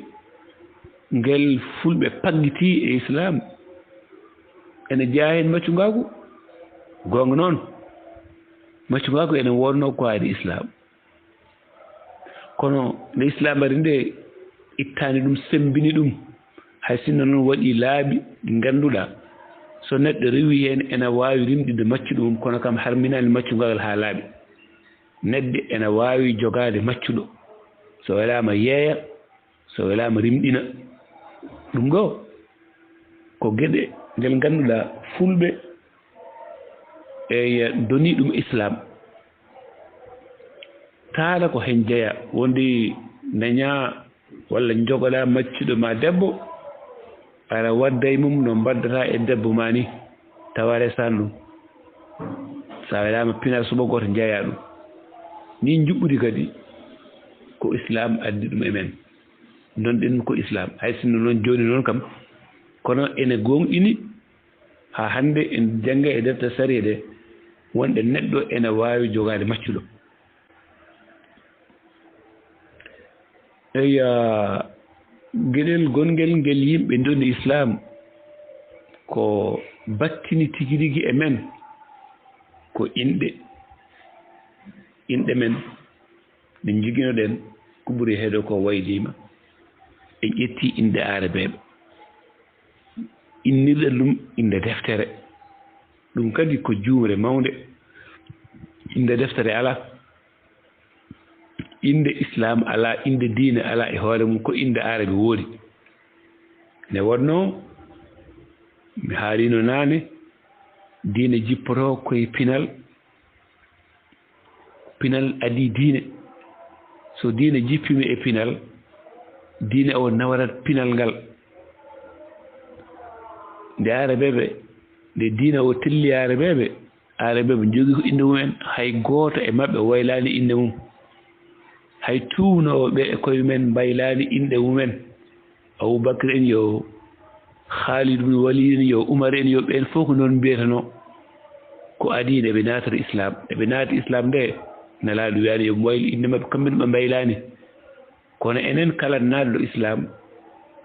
ngel fulɓe paggitii e Islaam, ene jeyaa heen maccungaaku. Goonga noon, maccungaaku ene wonnoo ko adii Islaam. Kono nde Islaam ari nde, ittaani ɗum, semmbini ɗum. Hay sinno noon waɗi laabi ɗi ngannduɗaa, so neɗɗo rewii heen, ena waawi rimɗinde maccuɗo mum, kono kam harminaani maccungaagal haa laaɓi. Neɗɗo ena waawi jogaade maccuɗo, so welaama yeeya, so welaama rimɗina. Ɗum ɗo ko geɗe ngel ngannduɗaa fulɓe, eyi, donii ɗum Islaam. Taala ko heen jeyaa, wondi neñaa walla njogoɗaa maccuɗo ma debbo, aɗa wadda e mum no mbaddata e debbo ma ni, tawa resan ɗum. So a welaama, pinaa suɓo gooto, njeyaa ɗum. Nii njuɓɓudi kadi ko Islaam addi ɗum e men. Ndonɗen ko Islaam. Hay sinno noon jooni noon kam, kono ene gooŋɗini haa hannde en jannga e defte sariya ɗe, wonde neɗɗo ene waawi jogaade maccuɗo. Eya, geɗel gonngel ngel yimɓe ndoni Islaam, ko battini tigi rigi e men, ko inɗe. Inɗe men, ɗe njoginoɗen, ko ɓuri heedo ko wayliima. Ɓe ƴetti innde Aarabeeɓe, innirɗen ɗum innde deftere. Ɗum kadi ko juumre mawnde. Innde deftere alaa, innde Islaam alaa, innde diine alaa e hoore mum, ko innde Aarabe woodi. Nde wonnoo, mi haalino naane, diine jippoto ko e pinal, pinal adii diine. So diine jippiima e pinal, diine o nawarat pinal ngal. Nde Aarabeeɓe, nde diine o telli Aarabeeɓe, Aarabeeɓe njogii ko innde mumen, hay gooto e maɓɓe waylaani innde mum. Hay tuubnooɓe ɓe e koye mumen mbaylaani innde mumen. Abubakar en yo, Khalid bin Walid en yo, Umar en yo, ɓeen fof ko noon mbiyetenoo. Ko adii nde ɓe naatata Islaam. Nde ɓe naati Islaam nde, Nelaaɗo wiyaani yo ɓe waylu innde maɓɓe, kamɓe ne ɓe mbaylaani. Kono enen kala naatɗo Islaam,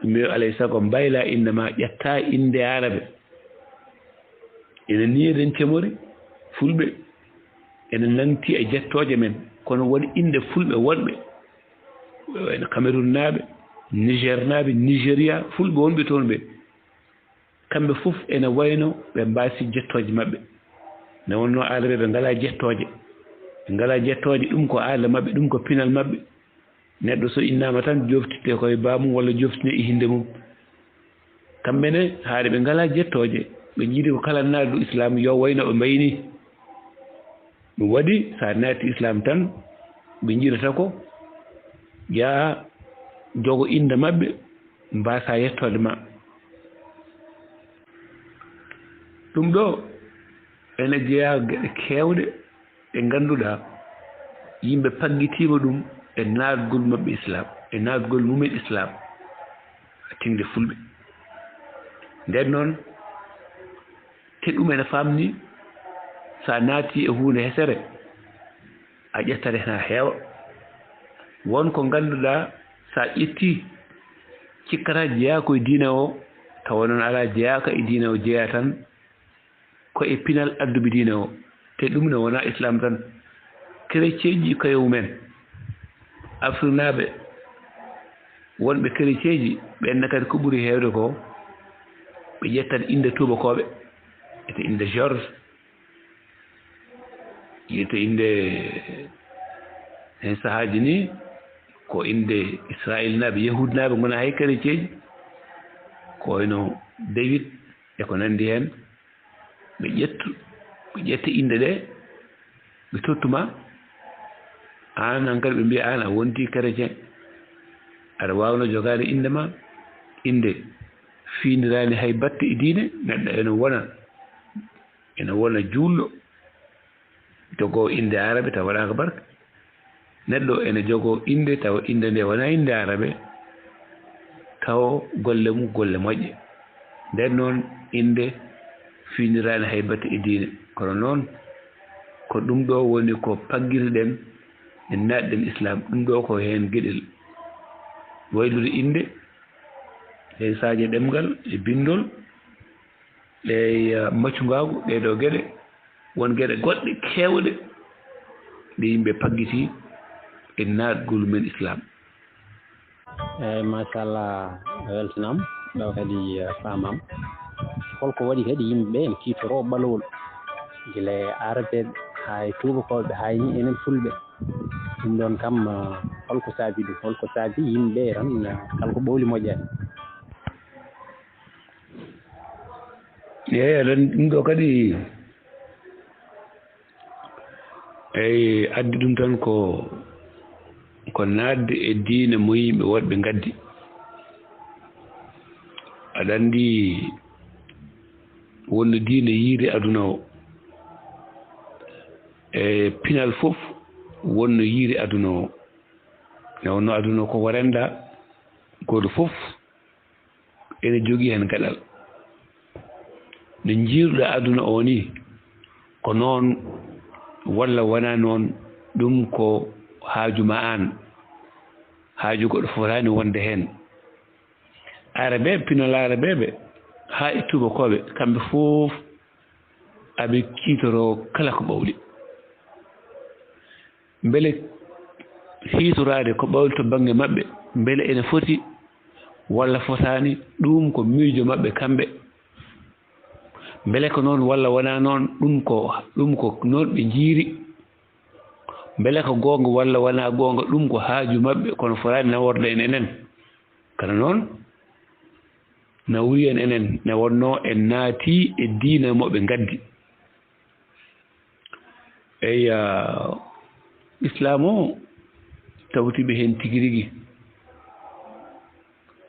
ɗum yo alay sago mbayla innde ma, ƴetta innde Aarabe. Ene nii eɗen cemori Fulɓe, ene nangti e jettooje men, kono won innde Fulɓe wonɓe, wayno Cameroun naaɓe, Niger naaɓe, Nigeria, Fulɓe wonɓe toon ɓe, kamɓe fof ene wayno ɓe mbaasi jettooje maɓɓe. Nde wonnoo Aarabe ɓe ngalaa jettooje, ɓe ngalaa jettooje, ɗum ko aada maɓɓe, ɗum ko pinal maɓɓe. Neɗɗo so innaama tan, joftitte ko e baamum walla joftine e hinnde mum. Kamɓe ne, haade ɓe ngalaa jettooje, ɓe njiɗi ko kala naatɗo Islaam yo wayno ɓe mbayi nii. Ɗum waɗi, so a naati Islaam tan, ɓe njiɗata ko yaa jogo innde maɓɓe, mbaasa yettoode ma. Ɗum ɗo ene jeyaa geɗe keewɗe ɗe ngannduɗaa yimɓe paggitiima ɗum e naatgol maɓɓe Islaam, e naatgol mumen Islaam, hakkille Fulɓe. Nden noon, te ɗum ene faamni, so a naati e huunde hesere, a ƴettat heen haa heewa. Won ko ngannduɗaa, so a ƴettii, cikkata jeyaa ko e diine o, tawa noon alaa, jeyaaka e diine o, jeyaa tan ko e pinal adduɓe diine o, te ɗum ne wonaa Islaam tan. Kereceenji ko e mumen, Afriknaaɓe wonɓe kereceenji, ɓeen ne kadi ko ɓuri heewde ko, ɓe ƴettat innde tuubakooɓe, ete innde George, ete innde, heen sahaaji nii, ko innde Israayiilnaaɓe, Yahuudnaaɓe ngonaa hay kereceenji, ko wayno David e ko nanndi heen. Ɓe ƴettu, ɓe ƴetta innde ɗe, ɓe tottu ma. Aan hankadi ɓe mbiya aan a wontii kerecen. Aɗa waawno jogaade innde ma, innde fiiniraani hay batte e diine, neɗɗo ene wona, ene wona juulɗo, jogoo innde Aarabe tawa waɗaaka barke. Neɗɗo ene jogoo innde, tawa innde nde wonaa innde Aarabe, tawa golle mum golle moƴƴe. Nden noon, innde fiiniraani hay batte e diine. Kono noon, ko ɗum ɗo woni ko paggirɗen, en naatɗen Islaam. Ɗum ɗo ko heen geɗel waylude innde, heen saaje ɗemngal e binndol, e, eh, maccungaagu, ɗee ɗo geɗe, won geɗe goɗɗe keewɗe ɗe yimɓe paggiti e naatgol men Islaam. Eeyi, machallah, a weltanaama. Ɗo kadi, eh, faamaama. Holko waɗi kadi yimɓe ɓe ene kiitoroo ɓalowol, gila e Aarabeeɓe, haa e Tuubakooɓe, haa e enen Fulɓe? Ɗum ɗoon kam, eh, holko saabi ɗum? Holko saabi yimɓe tan, eh, kala ko ɓowli moƴƴaani? Eeyi, aɗa anndi ɗum ɗo kadi, eeyi, addi ɗum tan ko, ko naatde e diine mo yimɓe woɗɓe ngaddi. Aɗa anndi wonno diine yiiri aduna o, e pinal fof wonno yiiri aduna o. Nde wonno aduna o ko warenda, gooto fof ene jogii heen gaɗal. No njiiruɗaa aduna o ni, ko noon walla wonaa noon, ɗum ko haaju ma aan. Haaju goɗɗo fotaani wonde heen. Aarabeeɓe, pinal Aarabeeɓe, haa e tuubakooɓe, kamɓe fof aɓe kiitoroo kala ko ɓawli. Mbele hiitoraade ko ɓawli to bannge maɓɓe, mbele ene foti walla fotaani, ɗum ko miijo maɓɓe kamɓe. Mbele ko noon walla wonaa noon, ɗum ko, ɗum ko noon ɓe njiiri. Mbele ko goonga walla wonaa goonga, ɗum ko haaju maɓɓe, kono fotaani naworde en enen. Kono noon, nawri en enen, nde wonnoo en naatii e diina mo ɓe ngaddi. Eyi, ah, Islaam o tawti ɓe heen tigi rigi.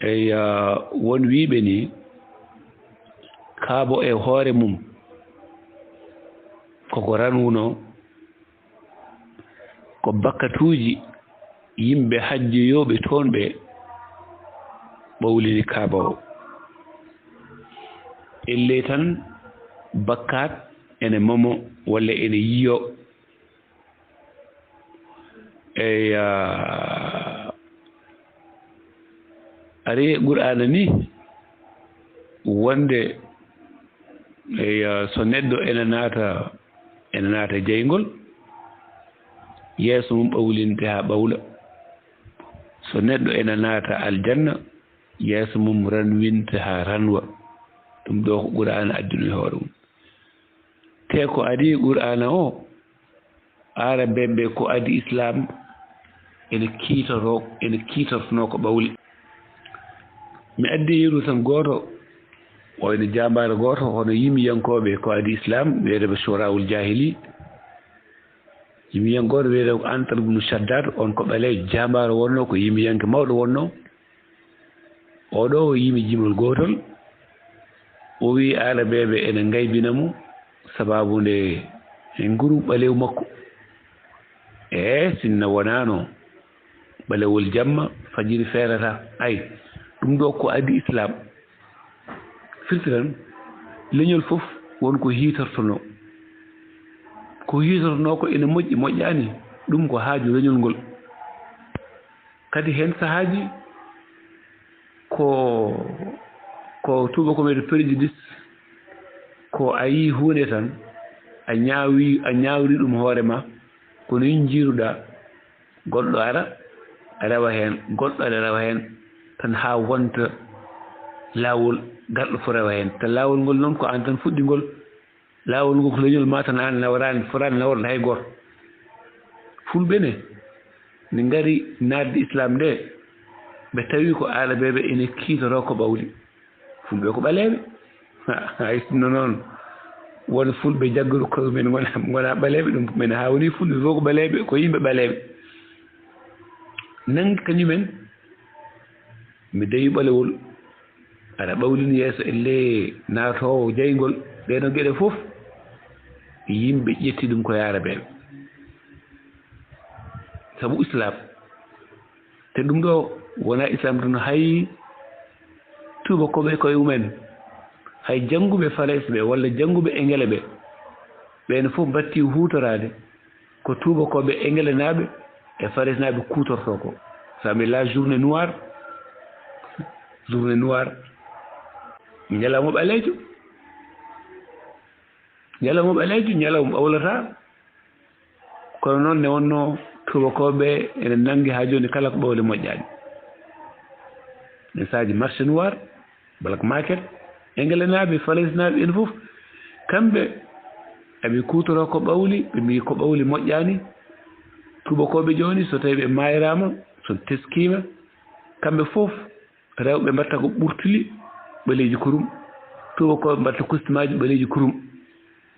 Eyi, ah, won wiyɓe ni, Kaaba e hoore mum, koko ranwuno, ko bakkatuuji yimɓe hajjoyooɓe toon ɓe ɓawlini Kaaba o. Ellee tan bakkaat ene momo walla ene yiyo. Eyi, ah, ari e Qur'aana ni wonde, eyi, ah, so neɗɗo ene naata, ene naata jeyngol, yeeso mum ɓawlinte haa ɓawla. So neɗɗo ene naata aljanna, yeeso mum ranwinte haa ranwa. Ɗum ɗo ko Qur'aana addino e hoore mum. Te ko adii Qur'aana o, Aarabeeɓe ko adii Islaam ene kiitoro, ene kiitortonoo ko ɓawli. Mi addi yeru tan gooto, o ene jaambaaro gooto, hono yimiyankooɓe ko adii Islaam, wiyeteeɓe Shoraawul Jaahili. Yimiyankooɓe wiyeteeɓe ko Antar ibnu Shaddad, on ko ɓaleejo, jaambaaro wonnoo, ko yimiyanke mawɗo wonnoo. Oɗo o yimi jimol gootol, o wiyi Aarabeeɓe ene ngaybina mo sababu nde e nguru ɓalew makko. E sinno wonaano ɓalewol jamma, fajiri feerata. Ay, ɗum ɗo ko adii Islaam. Firti tan, leñol fof won ko hiitortonoo. Ko hiitortonoo ko ene moƴƴi, moƴƴaani, ɗum ko haaju leñol ngol. Kadi heen sahaaji ko, ko tuubakoo wiyeteeɗo préjudice, ko a yii huunde tan, a ñaawi, a ñaawri ɗum hoore ma, kono yin njiiruɗaa goɗɗo ara rewa heen, goɗɗo ara rewa heen, tan haa wonta laawol garɗo fof rewa heen. Te laawol ngol noon ko aan tan fuɗɗi ngol. Laawol ngol ko leñol ma tan, aan nawraani, fotaani naworde hay gooto. Fulɓe ne, ne ngari naatde Islaam nde, ɓe tawi ko Aarabeeɓe ene kiitoroo ko ɓawli. Fulɓe ko ɓaleeɓe. Hay sinno noon, won Fulɓe jagguɓe koye mumen ngona, ngona ɓaleeɓe, ɗum men haa woni Fulɓe fof ko ɓaleeɓe, ko yimɓe ɓaleeɓe. Nanngi kañumen, mi dawi ɓalewol, aɗa ɓawlini yeeso ellee naatoowo jeyngol, ɗee ɗoo geɗe fof, yimɓe ƴetti ɗum ko Aarabeeɓe. Sabu Islaam. Te ɗum ɗo wonaa Islaam tan, hay tuubakooɓe koye mumen, hay jannguɓe Farayse ɓe walla jannguɓe Engele ɓe, ɓeen fof mbattii huutoraade ko tuubakooɓe Engelenaaɓe e Faraysnaaɓe kuutortoo ko. So a mbi la journée noire, journée noire, ñalawma ɓaleejo, ñalawma ɓaleejo, ñalawma ɓawlataa. Kono noon ne wonnoo tuubakooɓe ene nanngi haa jooni kala ko ɓawli moƴƴaani. Ne saaji marché noir, black market, Engelenaaɓe, Faraysnaaɓe, en fof, kamɓe, aɓe kuutoroo ko ɓawli, ɓe mbiyi ko ɓawli moƴƴaani. Tuubakooɓe jooni, so tawii ɓe maayraama, so teskiima, kamɓe fof, rewɓe mbatta ko ɓurtuli ɓaleeji kurum, tuubakooɓe mbatta kostimaaji ɓaleeji kurum.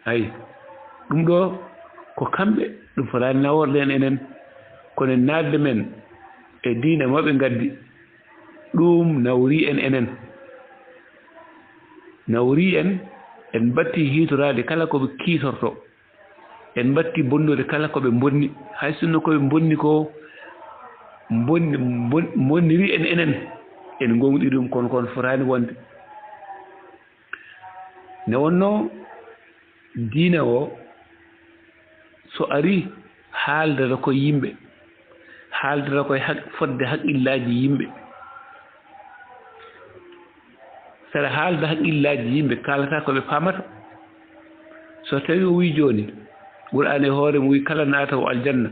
Ayi, ɗum ɗo ko kamɓe, ɗum fotaani naworde en enen, kono e naatde men e diine mo ɓe ngaddi, ɗum nawri en enen. Nawri en, en mbattii hiitoraade kala ko ɓe kiitortoo. En mbattii bonnude kala ko ɓe mbonni, hay sinno ko ɓe mbonni ko mbonni, mbon-, mbonniri en enen, en ngoongɗi ɗum, kono kon fotaani wonde. Nde wonnoo diine o, so arii, haaldata ko yimɓe, haaldata koye haq-, fodde haqqillaaji yimɓe. Saɗa haalda haqqillaaji yimɓe, kaalata ko ɓe paamata. So tawii o wii jooni, Qur'aana e hoore mum wii kala naatoowo aljanna,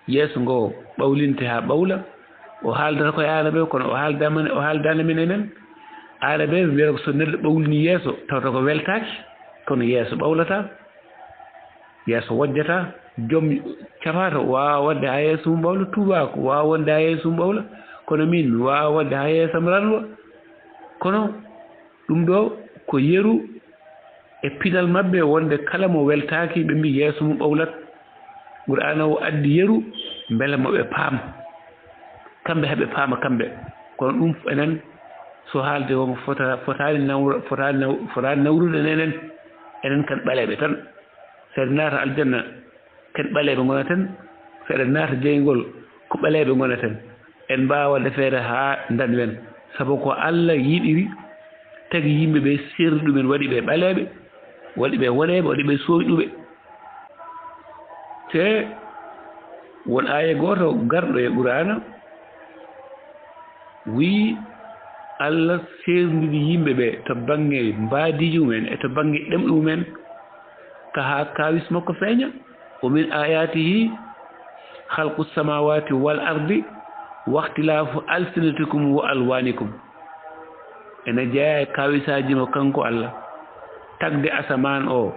yeeso ngo ɓawlinte haa ɓawla, O haaldata koye aarabe, kono o haaldama, o haaldaani min enen. Aarabe mbiyata ko so neɗɗo ɓawlini yeeso, tawata ko weltaaki, kono yeeso ɓawlata, yeeso wojjata, joom cafato waawa waɗde haa yeeso mum ɓawla, tuubaako waawa waɗde haa yeeso mum ɓawla, kono min mi waawa waɗde haa yeeso am ranwa. Kono ɗum ɗo ko yeru e pinal maɓɓe, wonde kala mo weltaaki, ɓe mbi yeeso mum ɓawlat. Qur'aana o addi yeru mbele mo ɓe paam, kamɓe haɓe paama kamɓe. Kono ɗum enen, so haalde o fota-, fotaani nawra-, fotaani naw-, fotaani nawrude en enen, enen kan ɓaleeɓe tan. So eɗen naata aljanna, ken ɓaleeɓe ngonaten, so eɗen naata jeyngol, ko ɓaleeɓe ngonaten. En mbaawa waɗde feere haa ndanwen, sabu ko Allah yiɗiri, tagi yimɓe ɓe, seerni ɗumen, waɗi ɓe ɓaleeɓe, waɗi ɓe woɗeeɓe, waɗi ɓe sooyɗuɓe. Te won aaya gooto garɗo e Qur'aana, wiyi Allah seerndini yimɓe ɓe to bannge mbaadiiji mumen e to bannge ɗemɗe mumen, ka haa kaawis makko feeña. "Wa min ayatihi khalqu samawati wal ardi wa ikhtilafu alsinatikum wa alwanikum." Ene jeyaa e kaawisaaji mo kanko Allah, tagde asamaan o,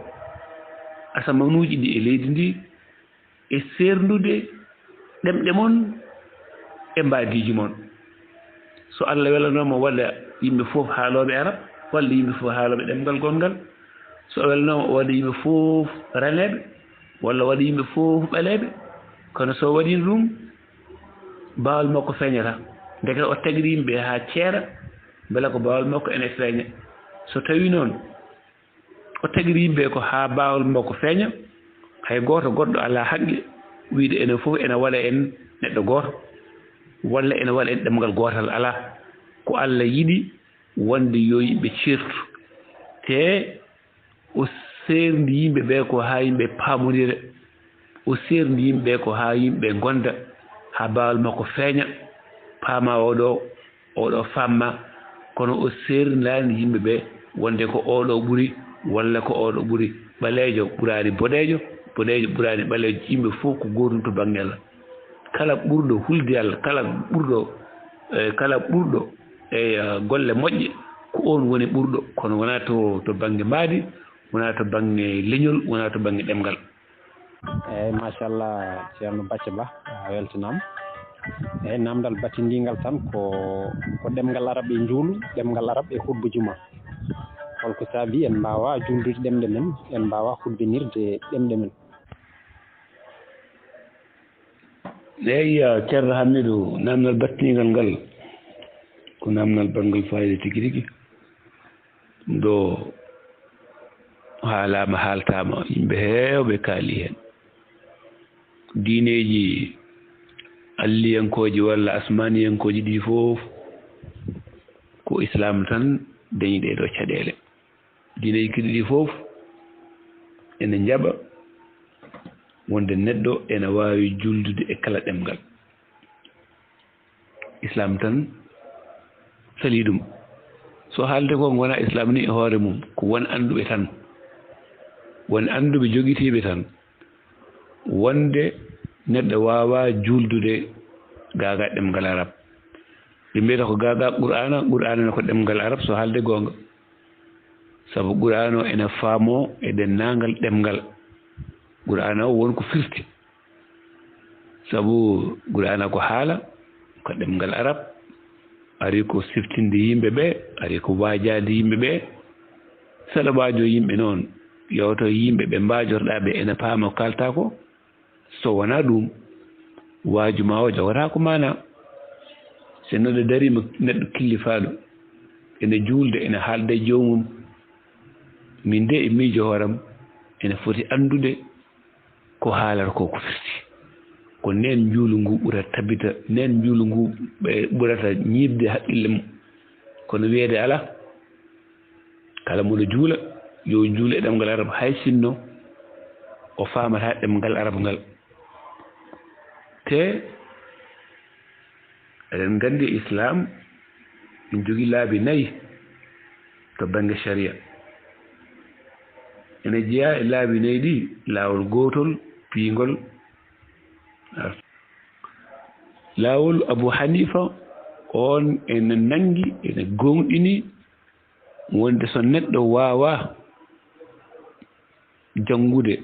asamanuuji ɗi e leydi ndi, e seerndude ɗemɗe mon e mbaadiiji mon. So Allah welanooma, o waɗa yimɓe fof haalooɓe arab, walla yimɓe fof haalooɓe ɗemngal gonngal. So o welanooma, o waɗa yimɓe fof raneeɓe, walla o waɗa yimɓe fof ɓaleeɓe. Kono so o waɗiino ɗum, baawal makko feeñata. Ndeke o tagiri yimɓe haa ceera, mbela ko baawal makko ene feeña. So tawii noon, o tagiri yimɓe ko haa baawal makko feeña, hay gooto goɗɗo alaa haqqe wiyde enen fof ene waɗa en neɗɗo gooto, walla ene waɗa en ɗemngal gootal. Alaa. Ko Allah yiɗi wonde yo yimɓe ceertu. Te o seerndi yimɓe ɓe ko haa yimɓe paamondira, o seerndi yimɓe ɓe ko haa yimɓe ngonda, haa baawal makko feeña, paama oɗo, oɗo faamma, kono o seerndaani yimɓe ɓe wonde ko oɗo ɓuri walla ko oɗo ɓuri. Ɓaleejo ɓuraani boɗeejo, boɗeejo ɓuraani ɓaleejo, yimɓe fof ko gootum to bannge Allah. Kala ɓurɗo hulde Allah, kala ɓurɗo, eh, kala ɓurɗo e, eh, golle moƴƴe, ko oon woni ɓurɗo, kono wonaa to, to bannge mbaadi, wonaa to bannge leñol, wonaa to bannge ɗemngal. Eyyi, machallah, Ceerno Bacca Ba, a weltanaama. Eyyi, naamndal battindiingal tan ko, ko ɗemngal arab e njuulu, ɗemngal arab e hutba juma. Holko saabi en mbaawaa juuldude ɗemɗe men, en mbaawaa hutbinirde ɗemɗe men? Eyyi, Ceerno Hamidou, naamndal battindiingal ngal, ko naamndal banngal faayiida tigi rigi. Ɗo haalaama, haaltaama, yimɓe heewɓe kaali heen. Diineeji alliyankooji walla asmaaniyankooji ɗi fof, ko Islaam tan dañi ɗee ɗoo caɗeele. Diineeji kiɗi ɗi fof ene njaɓa wonde neɗɗo ene waawi juuldude e kala ɗemngal. Islaam tan salii ɗum. So haalde ko wonaa Islaam ni e hoore mum, ko won annduɓe tan. Won annduɓe jogitiiɓe tan wonde neɗɗo waawaa juuldude gaagaa ɗemngal arab. Ɓe mbiyata ko gaagaa Qur'aana, Qur'aana ne ko ɗemngal arab, so haalde goonga. Sabu Qur'aana o ene faamoo e denndaangal ɗemngal. Qur'aana o won ko firti. Sabu Qur'aana ko haala, ko ɗemngal arab, ari ko siftinde yimɓe ɓe, ari ko waajaade yimɓe ɓe. Saɗa waajoo yimɓe noon, yewto yimɓe ɓe mbaajotoɗaa ɓe ene paama ko kaaltaa ko. So wonaa ɗum, waaju ma o jogotaako maanaa. So neɗɗo dariima, neɗɗo killifaaɗo, ene juulda, ene haalda e joomum, min de e miijo hooram, ene foti anndude ko haalata ko, ko firti. Ko ndeen njuulu ngu ɓurata tabita, ndeen njuulu ngu ɓe ɓurata ñiiɓde haqqille mum. Kono wiyeede alaa, kala mo no juula, yo juulu e ɗemngal arab, hay sinno o faamataa ɗemngal arab ngal. Te eɗen nganndi Islaam ene jogii laabi nayi to bannge sharia. Ene jeyaa e laabi nayi ɗi laawol gootol piyngol. Laawol Abu Hanifa on ene nanngi, ene gooŋɗini wonde so neɗɗo waawaa janngude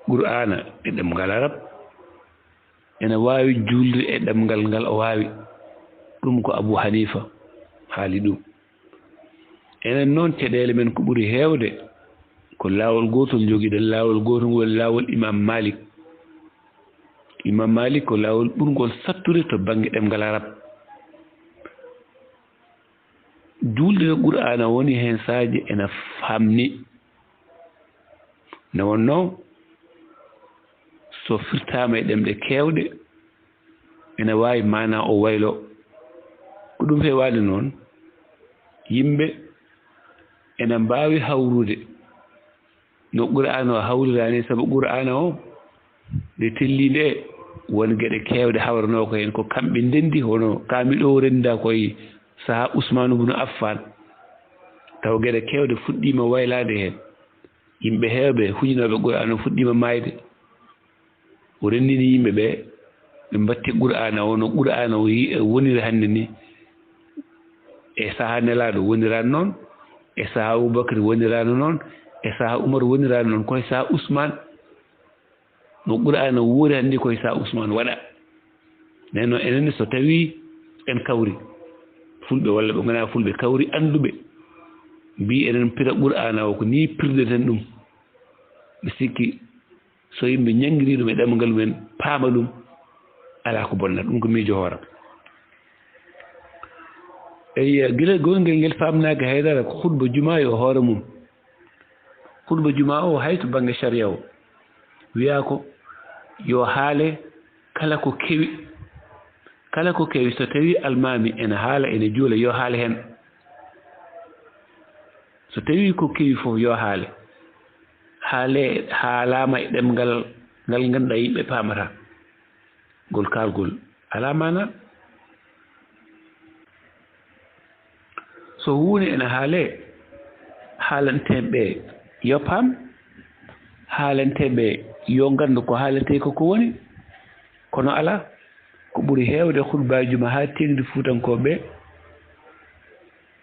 Qur'aana e ɗemngal Arab, ene waawi juulde e ɗemngal ngal o waawi. Ɗum ko Abu Hanifa haali ɗum. Enen noon, caɗeele men ko ɓuri heewde ko laawol gootol njogiɗen, laawol gootol ngol woni laawol Imam Malik. Imam Malik ko laawol ɓurngol sattude to bannge ɗemngal Arab. Juulde e Qur'aana woni heen saaji ene famni. Nde wonnoo, so firtaama e ɗemɗe keewɗe, ene waawi maanaa o wayloo. Ko ɗum feewaade noon, yimɓe ene mbaawi hawrude no Qur'aana o hawriraani, sabu Qur'aana o, nde tellii nde, won geɗe keewɗe hawranoo ko heen, ko kamɓe ndenndi, hono kaa mi ɗo rennda koye sahaa Usmaanu bunu Affaan, taw geɗe keewɗe fuɗɗiima waylaade heen. Yimɓe heewɓe huñinooɓe Qur'aana o fuɗɗiima maayde. O renndini yimɓe ɓe, ɓe mbatti Qur'aana o, no Qur'aana o yi-, woniri hannde ni. E sahaa Nelaaɗo woniraani noon, e sahaa Abubakar woniraano noon, e sahaa Umar woniraano noon, koye sahaa Usmaan. No Qur'aana woori hannde koye sahaa Usmaan waɗa. Nden noon, enen so tawii en kawri, Fulɓe walla ɓe ngonaa Fulɓe kawri annduɓe, mbii enen pira Qur'aana o ko nii pirdeten ɗum. Ɓe sikki so yimɓe ñanngirii ɗum e ɗemngal mumen, paama ɗum, alaa ko bonnata. Ɗum ko miijo hooram. Eyi, gila goongel ngel faamnaaki haydara ko khutba jumaa yo hoore mum. Khutba jumaa o hay to bannge shariya o, wiyaa ko yo haale kala ko kewi, kala ko kewi, so tawii almaami ene haala, ene juula, yo haale heen. So tawii ko kewi fof, yo haale. Haale, haalaama e ɗemngal ngal ngannduɗaa yimɓe paamata. Ngol kaalgol alaa maanaa. So huunde ene haalee, haalanteeɓe ɓe yo paam, haalanteeɓe ɓe yo nganndu ko haaletee ko ko woni, kono alaa. Ko ɓuri heewde khutbaaji juma haa teeŋti fuutankooɓe ɓe,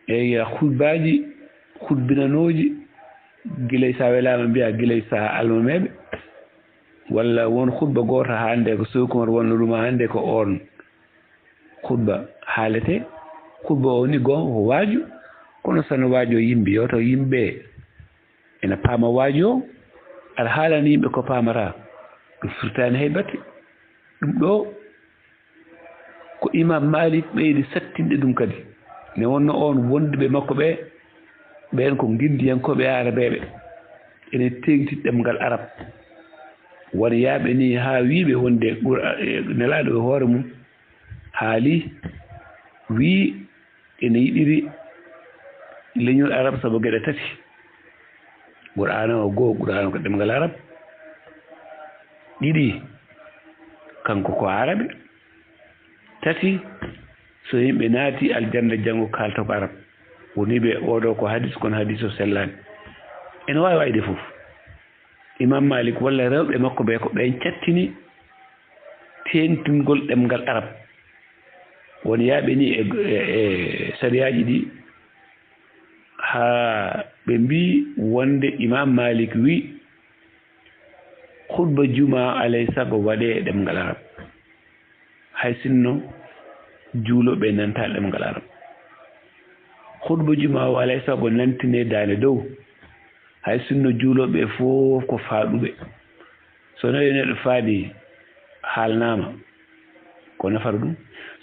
eyi, khutbaaji, khutbinanooji, gila so a welaama mbiyaa gila so a almameeɓe, walla won khutba gooto hannde ko Sow Kumar wonno ɗum hannde ko oon khutba haaletee. Khutba o ni goo ko waaju, kono so no waaju o yimbi, yo taw yimɓe ene paama waaju o, aɗa haalani yimɓe ko paamata, ɗum firtaani hay batte. Ɗum ɗo ko Imam Malik ɓeydi sattinde ɗum kadi. Ne wonno oon wonduɓe makko ɓe, ɓeen ko nginndiyankooɓe e Arabeeɓe. Ene teeŋti ɗemngal Arab. Won yaaɓe ni haa wiiɓe wonde Qur'a-, e Nelaaɗo e hoore mum haali, wii ene yiɗiri leñol Arab sabu geɗe tati. Qur'aana o goo, Qur'aana ko ɗemngal Arab. Ɗiɗi, kanko ko Arabe. Tati, so yimɓe naati aljanna janngo kaalta ko Arab. Woni ɓe oɗo ko hadis, kono hadis o sellaani. Ene waawi waɗde fof. Imam Malik walla rewɓe makko ɓe ko ɓen cattini teeŋtingol ɗemngal Arab. Won yaaɓe ni e, e, e sariyaaji ɗi haa ɓe mbii wonde Imam Malik wii khutba juma alay sago waɗee e ɗemngal Arab. Hay sinno juulooɓe nanta ɗemngal Arab. Khutba juma o alay sago nantinee daande dow. Hay sinno juulooɓe fof ko faaɗuɓe. So tawi neɗɗo faaɗi haalnaama, ko nafata ɗum.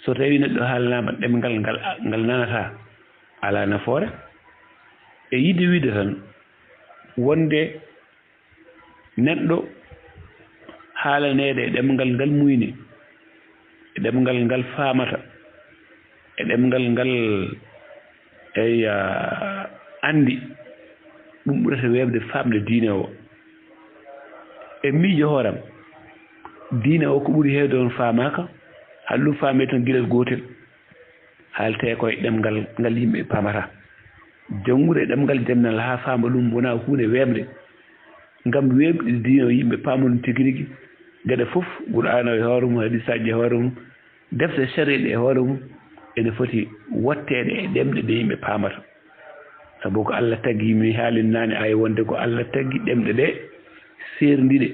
So tawi neɗɗo haalnaama ɗemngal ngal, ngal nanataa, alaa nafoore. E yiɗde wiide tan, wonde neɗɗo haalaneede e ɗemngal ngal muyni, e ɗemngal ngal faamata, e ɗemngal ngal, eyi, a, anndi, ɗum ɓurata weeɓde faamde diine o. E miijo hooram, diine o ko ɓuri heewde on faamaaka, hade ɗum faamee tan gilal gootel. Haaletee ko e ɗemngal ngal yimɓe paamata. Janngude e ɗemngal jannal haa faama ɗum wonaa huunde weeɓde. Ngam weeɓde diine o yimɓe paama ɗum tigi rigi. Geɗe fof, Qur'aana o e hoore mum, hadiisaaji e hoore mum, Defte sariya ɗe e hoore mum ene foti wotteede e ɗemɗe ɗe yimɓe paamata. Sabu ko Allah tagi, mi haalin naane, ay wonde ko Allah tagi ɗemɗe ɗe seerndiɗe.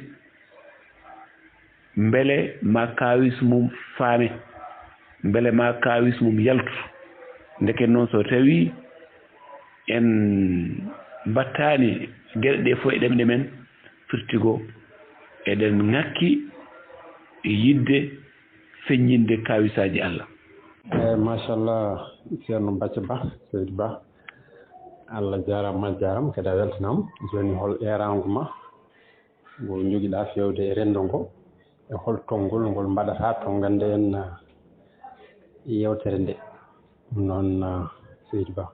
Mbele ma kaawis mum faame, mbele ma kaawis mum yaltu. Ndeke noon, so tawii en mbattaani geɗe ɗe fof e ɗemɗe men, firti ko eɗen ŋakki yiɗde feññinde kaawisaaji Allah. Eyi, machallah, Ceerno Bacca Ba, Seydi Ba, Allah jaaraama, a jaaraama, kadi a weltanaama. Jooni, hol eeraango ma ngo njogiɗaa feewde e renndo ngo, e hol tonngol ngol mbaɗataa to gannde en, ah, yeewtere nde? Ɗum noon, ah, Seydi Ba.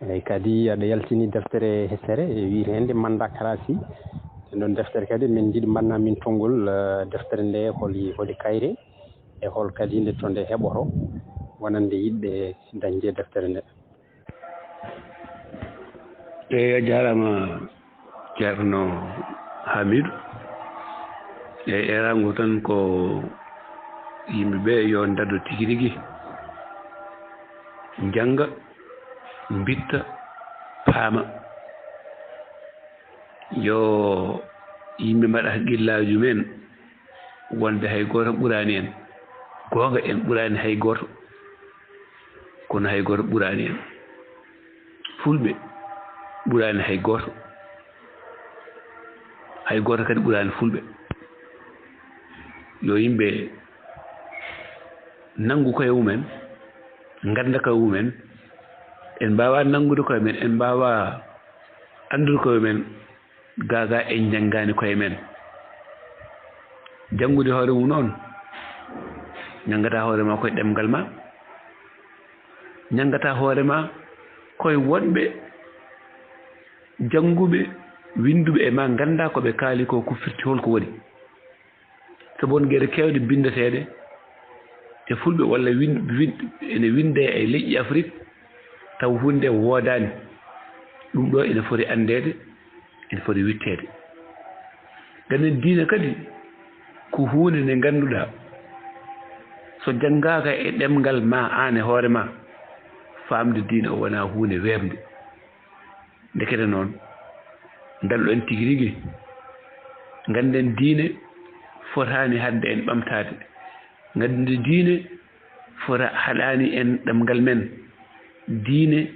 Eyi, kadi aɗa yaltini deftere hesere, e wiyetee hannde Manda Karasi. E nden deftere kadi, min njiɗi mbaɗnaa min tonngol, ah, deftere nde, holi, holi kayre, e hol kadi nde to nde heɓoto wonande yiɗɓe dañde deftere nde. Eyi, a jaaraama, Ceerno Hamidu. Eyi, eeraango tan ko yimɓe ɓe yo ndado tigi rigi, njannga, mbitta, paama. Yo yimɓe mbaɗa haqqillaaji mumen wonde hay gooto ɓuraani en. Goonga, en ɓuraani hay gooto, kono hay gooto ɓuraani en. Fulɓe ɓuraani hay gooto, hay gooto kadi ɓuraani Fulɓe. Yo yimɓe nanngu koye mumen, ngannda koye mumen. En mbaawaa nanngude koye men, en mbaawaa anndude koye men, gaa gaa en njanngaani koye men. Janngude hoore mum noon, njanngataa hoore ma koye ɗemngal ma, njanngataa hoore ma koye woɗɓe jannguɓe, winnduɓe e ma, nganndaa ko ɓe kaali ko, ko firti, hol ko woni. Sabu won geɗe keewɗe binndeteeɗe e Fulɓe walla win-, win-, ene winndee e leƴƴi Afrik, taw huunde nde woodaani. Ɗum ɗo ene foti anndeede, ene foti witteede. Ngannden diine kadi ko huunde nde ngannduɗaa, so janngaaka e ɗemngal ma aan e hoore ma, faamde diine o wonaa huunde weeɓnde. Ndekete noon, ndaɗo-ɗen tigi rigi, ngannden diine fotaani haɗde en ɓamtaade. Ngannden diine fota haɗaani en ɗemngal men. Diine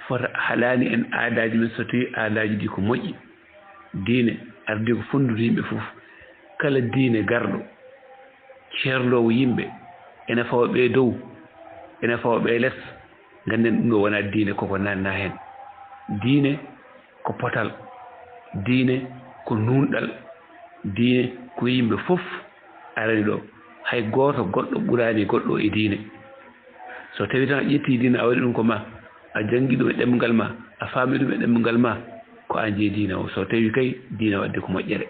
fota haɗaani en aadaaji men, so tawii aadaaji ɗi ko moƴƴi. Diine ardii ko fonndude yimɓe fof. Kala diine garɗo, ceerndoowo yimɓe, ene fawa ɓe dow, ene fawa ɓe les. Ngannden ɗum ɗo wonaa diine, koko naatnaa heen. Diine ko potal, diine ko nuunɗal, diine ko yimɓe fof arani ɗo. Hay gooto goɗɗo ɓuraani goɗɗo e diine. So tawii tan a ƴettii diine a waɗi ɗum ko ma, a janngi ɗum e ɗemngal ma, a faami ɗum e ɗemngal ma, ko aan jeyi diine o. So tawii kay diine waɗde ko moƴƴere.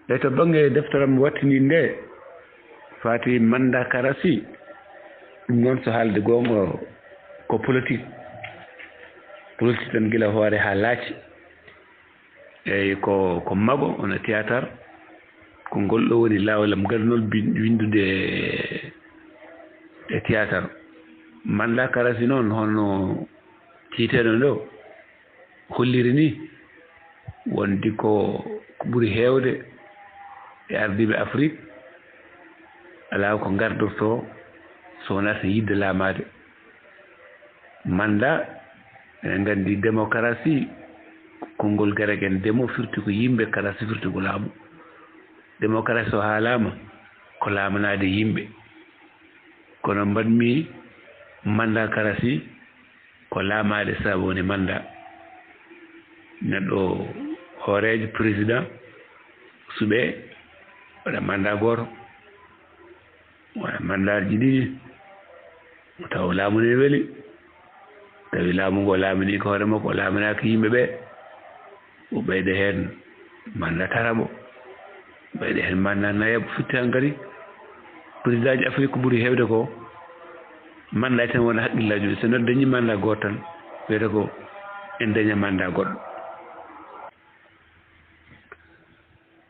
E to bannge deftere am wattiniinde nde, faati Manda Karasi, ɗum noon so haalde goonga ko politique. Politique tan gila hoore haa laaci. Eyi, ko, ko mago, wona théâtre. Ko ngol ɗo woni laawol am gadunol bin-, winndude e théâtre. Manda Karasi noon, hono tiiteno ɗo holliri ni, wondi ko, ko ɓuri heewde e ardiiɓe Afrik, alaa ko ngardortoo so wonaa so yiɗde laamaade. Manda, eɗen nganndi démocratie, konngol grek en, demo firti ko yimɓe, karasi firti ko laamu. Démocratie so haalaama, ko laamanaade yimɓe. Kono mbaɗmi manda karasi, ko laamaade sabu woni manda. Neɗɗo hooreejo, président, suɓee, waɗa manda gooto, waɗa mandaaji ɗiɗi, taw laamu ne weli, tawi laamu ngo laamini ko hoore makko, o laaminaaki yimɓe ɓee. O ɓeyda heen manda tataɓo, ɓeyda heen manda nayaɓo, fitti hankadi. Présidentji Afrik ko ɓuri heewde ko manda tan wona haqqillaaji mum. So neɗɗo dañi manda gooto tan, wiyata ko en daña manda goɗɗo.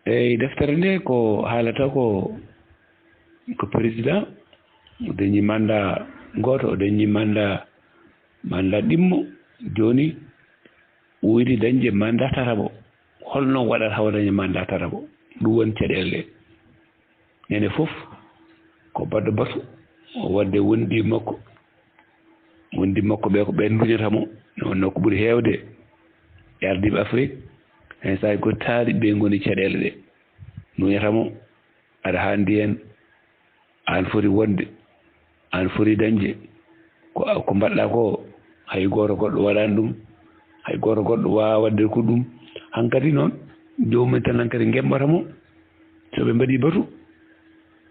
Eyi, deftere nde ko haalata ko Ko président, o dañi mandat gooto, o dañi mandat, mandat ɗimmo. Jooni o yiɗi dañde mandat tataɓo. Holno waɗata o daña mandat tataɓo? Ɗum woni caɗeele ɗe. Ñande fof ko baɗɗo batu o waɗde wondi makko. Wondi makko ɓe ko ɓen nduñata mo. Nde wonnoo ko ɓuri heewde e ardiiɓe Afrik, heen saaji ko taari ɓe ngoni caɗeele ɗe nduñata mo. Aɗa haandi heen, aan foti wonde, aan foti dañde. Ko, ko mbaɗɗaa ko, hay gooto goɗɗo waɗaani ɗum, hay gooto goɗɗo waawaa waɗde ko ɗum. Hankadi noon, joomum en tan hankadi ngemmata mo, so ɓe mbaɗii batu.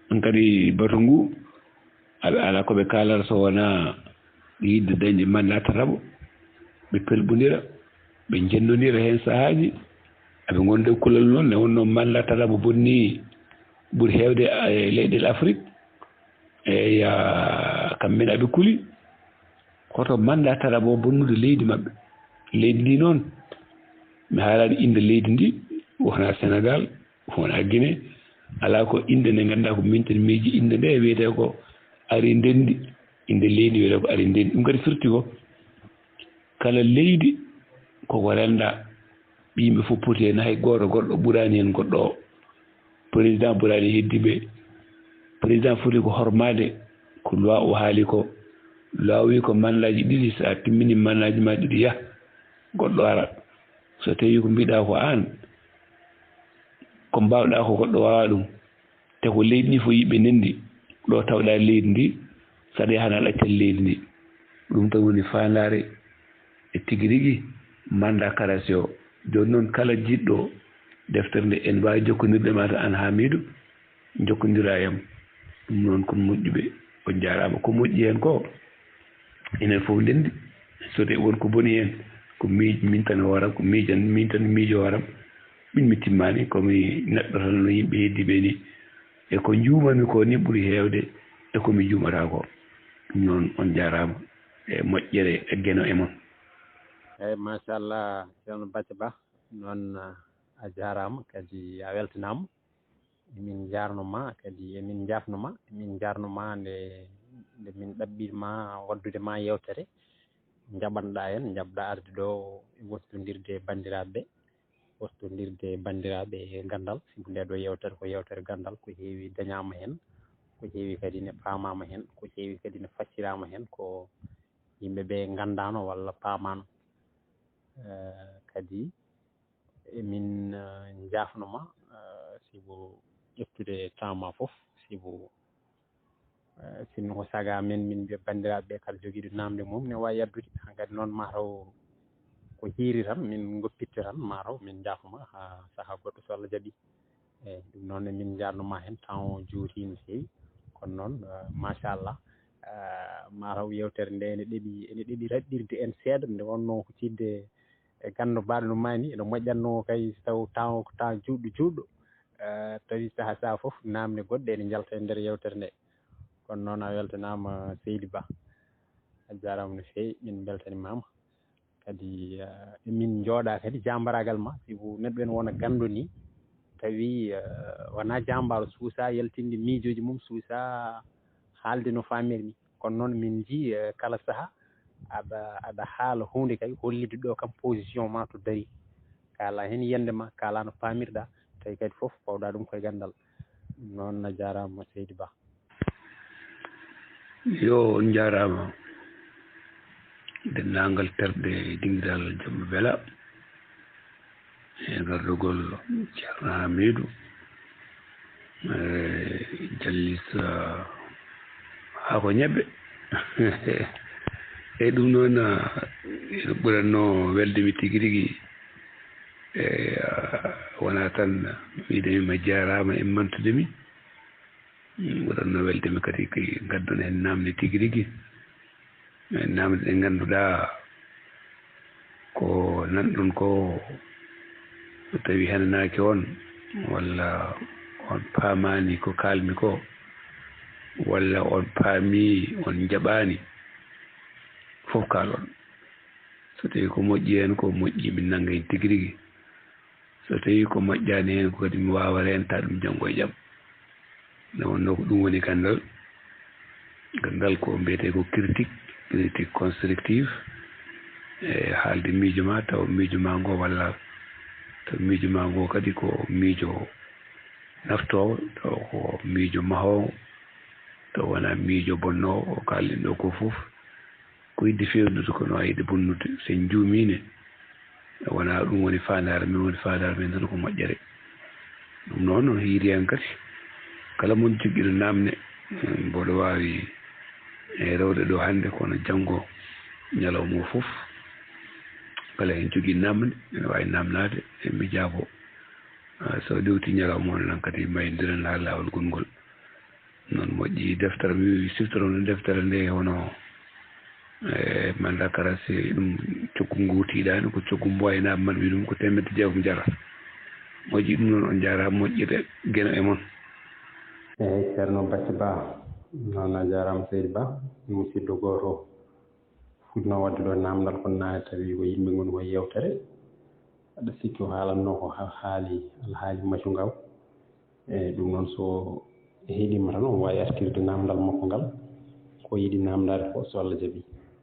Hankadi batu ngu, aɓe alaa ko ɓe kaalata so wonaa yiɗde dañde mandat tataɓo. Ɓe pelɓondira, ɓe njenndondira heen sahaaji. Aɓe ngonda e kulol noon, nde wonnoo mandat tataɓo bonnii ɓuri heewde e leyɗeele Afrik. Eeya, kamɓe ne aɓe kuli. Hoto mandat tataɓo bonnude leydi maɓɓe. Leydi ndi noon, mi haalaani innde leydi ndi, wonaa Senegaal, wonaa Gine. Alaa ko innde nde ngannduɗaa ko mintan miiji innde nde wiyetee ko ari ndenndi. Innde leydi wiyetee ko ari ndenndi. Ɗum kadi firti ko kala leydi koko renndaa. Ɓe yimɓe fof poti heen, hay gooto goɗɗo ɓuraani heen goɗɗo o. Président ɓuraani heddiiɓe. Président foti ko hormaade ko loi o haali ko. Loi wii ko mandaaji ɗiɗi, so a timmini mandaaji ma ɗiɗi, yah, goɗɗo ara. So tawii ko mbiɗaa ko aan, ko mbaawɗaa ko goɗɗo waawaa ɗum. Te ko leydi ndi fof yimɓe ndenndi, ɗo tawɗaa leydi ndi, saɗa yaha na ɗaccal leydi ndi. Ɗum tan woni faandaare e tigi rigi mandat karasi o. Jooni noon, kala jiɗɗo deftere nde, en mbaawi jokkondirde ma to An Hamidou, jokkondiraa e am. Ɗum noon ko moƴƴuɓe, on njaaraama. Ko moƴƴi heen ko, enen fof ndenndi, so tawii won ko boni heen, ko miij-, min tan hooram, ko miijan, min tan miijo hooram. Min mi timmaani, ko mi neɗɗo tan no yimɓe heddiiɓe ni. E ko njuumanmi ko ni ɓuri heewde e ko mi njuumata ko. Ɗum noon, on njaaraama e moƴƴere e geno e mon. Eeyi, machallah, ceerno Bacca Ba, noon, a jaaraama, kadi a weltanaama. Emin njaarno ma, kadi emin njaafno ma, emin njaarno ma nde, nde min ɗaɓɓi ma waɗdude ma yeewtere. Njaɓanɗaa en, njaɓɗaa arde ɗo e wostondirde e banndiraaɓe ɓe, wostondirde e banndiraaɓe e ganndal. Sibu nde ɗo yeewtere ko yeewtere ganndal, ko heewi dañaama heen, ko heewi kadi ne paamaama heen, ko heewi kadi ne facciraama heen, ko yimɓe ɓe nganndaano walla paamaano. Eh, kadi emin, eh, njaafno ma, eh, sibu ƴettude temps ma fof, sibu, eh, sinno ko saga men, min mbiya banndiraaɓe ɓe kala jogiiɗo naamnde mum ne waawi addude. Hankadi noon mataw ko hiiri tan, min ngoppitte tan, mataw min njaafno ma haa sahaa goɗɗo so Allah jaɓi. Eeyi, ɗum noon emin njaarno ma heen, temps o juuti no feewi. Kono noon, eh, machallah, eh, mataw yeewtere nde ene ɗeɓi, ene ɗeɓi raɗɗirde en seeɗa, nde wonno huccitde e ganndo mbaɗo no maani, ene moƴƴatno kay so taw temps o ko temps juutɗo juutɗo. Eh, tawi saha saha fof naamne goɗɗe ene njalta e nder yeewtere nde. Kono noon a weltanaama seydi Ba. A jaaraama no feewi, min mbeltanimaama. Kadi, eh, emin njooɗa kadi jaambaraagal ma, sibu neɗɗo ene wona ganndo ni, tawi, eh, wonaa jaambaaro, suusaa yaltinde miijooji mum, suusaa haalde no faamiri ni. Kono noon min njii, eh, kala saha aɗa, aɗa haala huunde kay hollitde ɗo kam position ma to darii. Kaala heen yiyannde ma, kaala no paamirɗa, tawi kadi fof pawɗa ɗum koye ganndal. Ɗum noon a jaaraama seydi Ba. Yo on njaaraama. Denndaangal terɗe dingiral Joom Bela e gardugol Ceerno Hamidou, e Jallis, ah, haa ko ñebbe. E ɗum noon, ah, ene ɓuratnoo welde mi tigi rigi. E, ah, wonaa tan wiide mi ma jaaraama e mantude mi. Mm, ɓuratnoo welde mi kadi ko ngaddon heen naamne tigi rigi. E naamne ɗe ngannduɗaa ko nanɗon ko, so tawii henanaaki on, walla on paamaani ko kaalmi ko, walla on paami on njaɓaani, fof kaalon. So tawii ko moƴƴi heen, ko moƴƴi, min nannga heen tigi rigi. So tawii ko moƴƴaani heen, ko kadi mi waawa reenta ɗum janngo e jam. Nde wonnoo ko ɗum woni ganndal. Ganndal ko mbiyetee ko critique, critique constructive. E haalde miijo ma, taw miijo ma ngo walla taw miijo ma ngo kadi ko miijo naftoowo, taw ko miijo mahoowo, taw wonaa miijo bonnoowo, o kaalɗen ɗo ko fof. Ko yiɗde feewnude ko no yiɗde bonnude. So en njuumiine, wonaa ɗum woni faandaare men, woni faandaare men tan ko moƴƴere. Ɗum noon, no hiiri en kadi, kala mon jogiiɗo naamne, mboɗo waawi e rewde ɗo hannde, kono janngo ñalawma o fof, kala heen jogii naamne, ene waawi naamnaade, e mi jaabo. Ah, so ɗewti ñalawma o, noon kadi mayndiren haa laawol gongol. Noon moƴƴi deftere, mi siftoron deftere nde hono, e, manda kara si ɗum coggu ngu tiiɗaani, ko coggu mboyna man wi ɗum ko teemedde jeegom jara. Moƴƴi ɗum noon, on njaaraama moƴƴirde geno e mon. Eeyi, Ceerno Bacci Ba, noon a jaaraama Seydi Ba, musidɗo gooto fuɗnoo waɗde ɗo naamndal, kono naane tawi ko yimɓe ngoni ko e yeewtere. Aɗa sikki o haalannoo ko ha-, haali alhaali macungal. Eeyi, ɗum noon so heɗiima tan, omo waawi artirde naamndal makko ngal, ko yiɗi naamndaade ko, so Allah jaɓii.